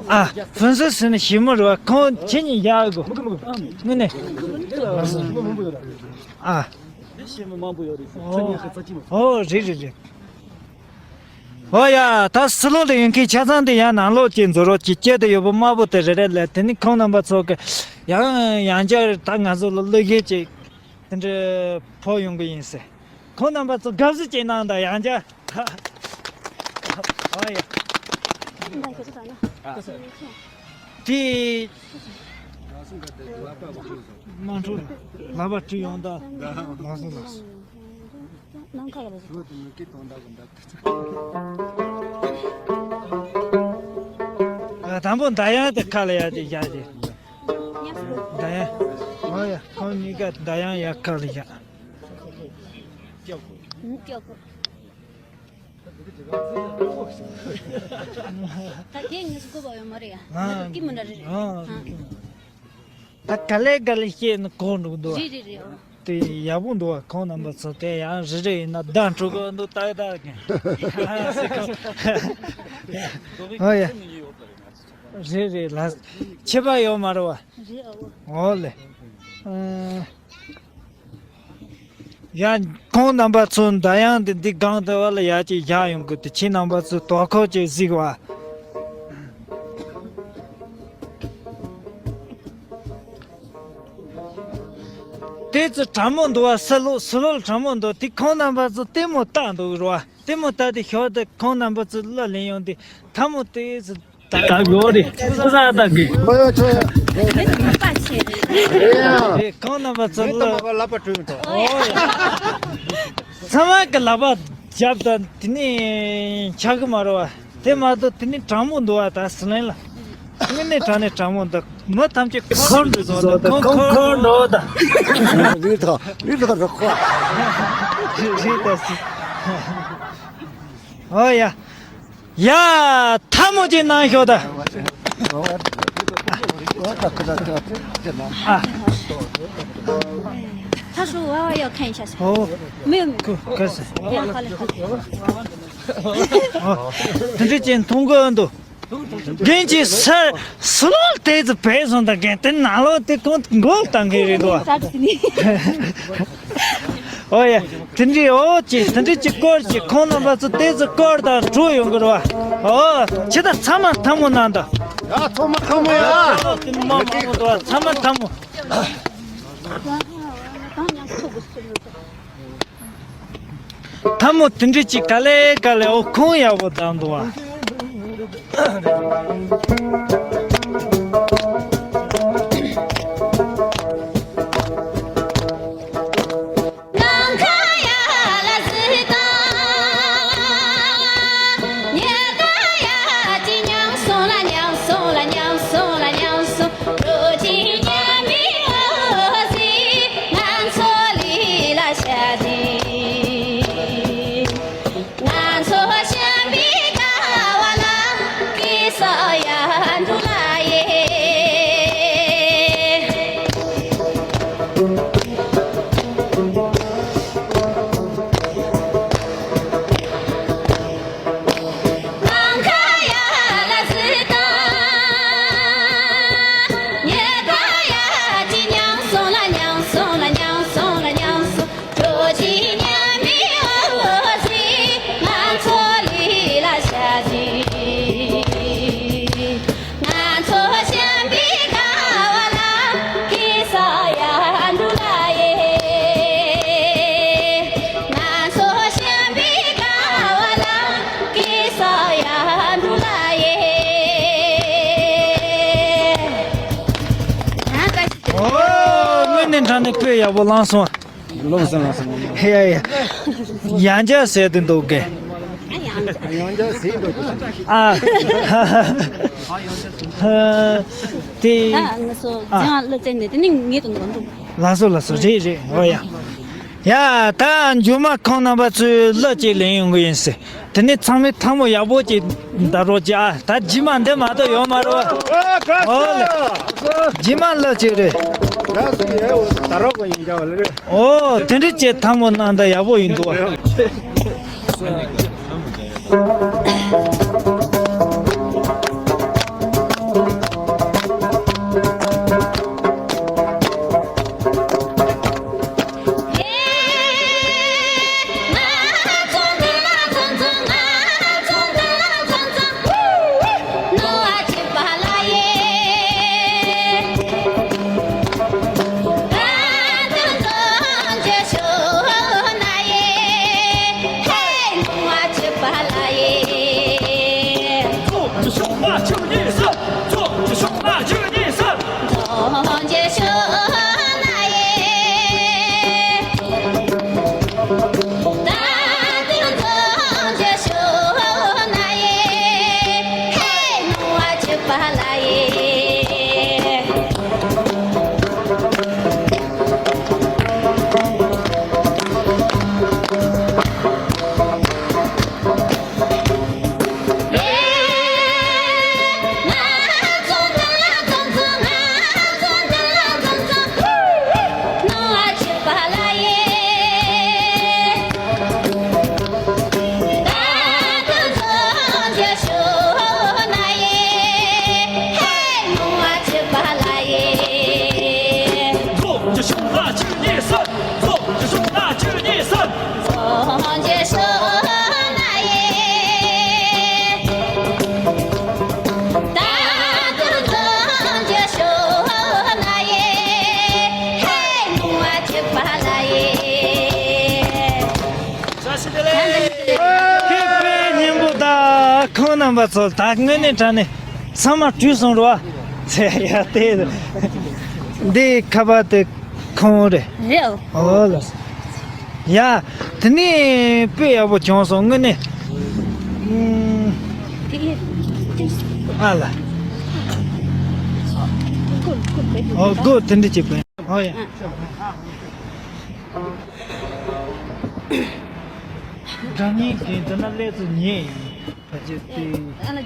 ཨ། ཕུན་སུམ་ཟེར་ནི་ཞི་མོ་རེད་བ། ཁོང་ཁྱེད་གཉིས་ཡག་གོ། དངོས་གནས། ཨ། ཨོ། རེད་རེད་རེད། ཨོ་ཡ། ད་ཕྱི་ལོགས་ལ་ཡོད་མཁན་ཆ་ཚང་དེ་ཡང་ནང་ལོགས་ཀྱི་འཛུལ་རོགས་ཀྱི་སྐྱེ་དུ་ཡོད་པ་དམར་པོ་དེ་རེ་རེ་ལས། དེ་ནི་ཁོང་རྣམ་པ་ཚོ་གི་ཡང་ཡང་བསྐྱར་ད་ང་ཚོ་ལ་གླུ་གཞས་ཅིག་དེ་འདྲ་ཕོག་ཡོང་གི་ཡིན་ཟེར། ཁོང་རྣམ་པ་ཚོ་དགའ་བསུ་ཅིག་གནང་དང་། ཡང་བསྐྱར། ཨོ་ཡ། དེ། དམངས་ཁྲོད་ལ་ལག་པ་བྲིས་ཡོང་ད། ལགས་སོ་ལགས་སོ། ནང་ཁ་ལ་བཟོ། ཨ། དང་པོ་མདའ་ཡང་དེ་ཁ་ལ་ཡ་དེ་བཞག་དེ། མདའ་ཡང་། ཨོ་ཡ། ཁོང་གཉིས་ཀ་མདའ་ཡང་ཡ་ཁ་ལ་བཞག་སྐྱབས་དགོས། ཨུ། སྐྱབས་དགོས། ད་དེ་ངས་དགོས་པ་ཡོད་མ་རེད་ཡ། ཨ། ཀི་མི་འདྲ་རེད། ཨ། ཨ། ད་ག་ལེ་ག་ལེ་བཤད་ན་གོ་འགྲོ་གི་འདུག་བ། རེད་རེད་རེད། ཨོ། དེ་ཡག་པོ་འདུག་བ། ཁོང་རྣམ་པ་ཚོ་དེ་ཡང་རེ་རེ་ཡིན་ན་བདག་འགྲོ་གི་འདུག་ཏག་ཏག་གི། ཨོ་ཡ། རེད་རེད་ལ། ཁྱད་པར་ཡོད་མ་རེད་བ། རེད། ཨོ། ཨོ་ལེ། ཨ། ཡང་ཁོང་རྣམ་པ་ཚོ་མདའ་ཡང་དེ་འདི་སྒང་དེ་བ་ལ་ཡར་ཅིག་བཞག་ཡོང་གི། དེ་ཁྱེད་རྣམ་པ་ཚོ་དོ་ཁུར་ཅིག་གཟིགས་བ། དེ་ཚོ་གྲང་མོ་འདུག་བ། སི་ལོ་སི་ལོ་གྲང་མོ་འདུག་དེ་ཁོང་རྣམ་པ་ཚོ་ལྟད་མོ་ལྟ་འདུག་རོ་བ། ལྟད་མོ་ལྟ་དེ་ཞོར་དུ་ཁོང་རྣམ་པ་ཚོ་གླུ་ལེན་ཡོང་དེ་ཐལ་མོ་དེ་ཚོ། ད་ཡོད་རེད། ཁོ་ས་ད་གི། ཁོ་ཡོད་ཆོས། མི་དུ་མི་པ་ཆེ། རེད་ཡ། རེད། ཁོང་རྣམ་པ་ཚོ་མི་དུ་ལ། མ་པ་ལབ་པ་གྲོས་མི་ཐོག་ཨོ་ཡ། ཚང་མ་གི་ལག་པ་རྒྱབ་དང་དེ་ནས་ཆག་གི་མ་རེད་བ། དེ་མ་གཏོགས་དེ་ནས་གྲང་མོ་འདུག་བ། ད་ཟི་ལིང་ལ་དངོས་གནས་དྲང་ནས་གྲང་མོ་འདུག་མི་ཐམས་ཅད་ཁོར་འགྲོ་བཟོ་འདུག་ཁོང་ཁོར་འགྲོ་ད། ལུས་ཐོག་ལུས་ཐོག་འགྲོ་ཁོ། རེད་ད་སི། ཨོ་ཡ། ཡ། ཐལ་མོ་ཅིག་གནང་ཤོག་ད། ཨ། 他说我要看一下。哦。没有没有。可以。好嘞好嘞。ཨོ། དེ་འདྲ་ཅིག་མཐོང་གི་འདུག་རྒན་གྱིས་སར་སི་ལོ་དེ་ཚོ་བས་སོང་ད། རྒན་དེ་ནང་ལོགས་དེ་ཁོང་མགོ་བཏང་གི་རེད་འདུག་ཨོ་ཡ། དེ་འདྲའི་ཨོ་ཅེ་དེ་འདྲའི་ཅིག་སྐོར་ཅིག་ཁོང་རྣམ་པ་ཚོ་དེ་ཚོ་སྐོར་དང་གྲོས་ཡོང་གི་རེད་བ། ཨོ་ཁྱེད་ད་ཚང་མ་ཐལ་མོ་གནང་ད། ཡ་ཚང་མ་ཐལ་མོ་ཡ། ཨོ་དེ་མ་མང་པོ་འདུག་ཚང་མ་ཐལ་མོ། ཐལ་མོ་དེ་འདྲ་ཅིག་ག་ལེ་ག་ལེ། ཨོ་ཁོང་ཡག་པོ་བཏང་འདུག་བ། ཨོ། དངོས་གནས་དྲང་གནས་ཁོས་ཡག་པོ་བླངས་སོང་། ལོག་སོང་ལོག་སོང་། ཡ་ཡ། ཡང་བསྐྱར་ཟེར་དུ་འདུག་གས། ཡང་བསྐྱར་ཟེར་འདུག་ཨ། དེ། ཨ། ང་ཚོ་ལྗང་ལ་བཙལ་ནས་དེ་ནི་ངེད་དུ་འགྲོ་འགྲོ། ལགས་སོ་ལགས་སོ། རེད་རེད། ཨོ་ཡ། ཡ། ད་མཇུག་མ་ཁོང་རྣམ་པ་ཚོས་གླུ་ཅིག་ལེན་ཡོང་གི་ཡིན་ཟེར། དེ་ནས་ཚང་མས་ཐལ་མོ་ཡག་པོ་ཅིག་འདར་རོགས་ཅིག་ཨ། ད་རྗེས་མ་འདི་མ་གཏོགས་ཡོད་མ་རེད་བ། ཨོ་ལེ། རྗེས་མ་གླུ་ཅིག་རེད། ཨོ་དེ་འདྲ་ཅིག་ཐལ་མོ་གནང་ད་ཡག་པོ་ཡིན་འདུག་བ། རྣམ་པ་ཚོ་ད་དངོས་གནས་དྲང་གནས་ཚང་མ་བྲོས་སོང་རོ། ཚེ་ཡ་དེ། འདི་ཁ་པར་དེ་ཁོང་རེད། རེད། ཨོ་ལ། ཡ། དེ་ནས་དཔེ་ཡག་པོ་བྱུང་སོང་དངོས་གནས། ཨུམ། ཨ་ལ། ཨོ་སྒོ་དེ་འདྲ་བྱེད་པ་ཡིན། ཨོ་ཡ། སྒྲ་སྙན་གྱི་འདི་ན་སླེབས་ཚུལ་ཉེ་ཡིན། ཕལ་ཆེར་དེ།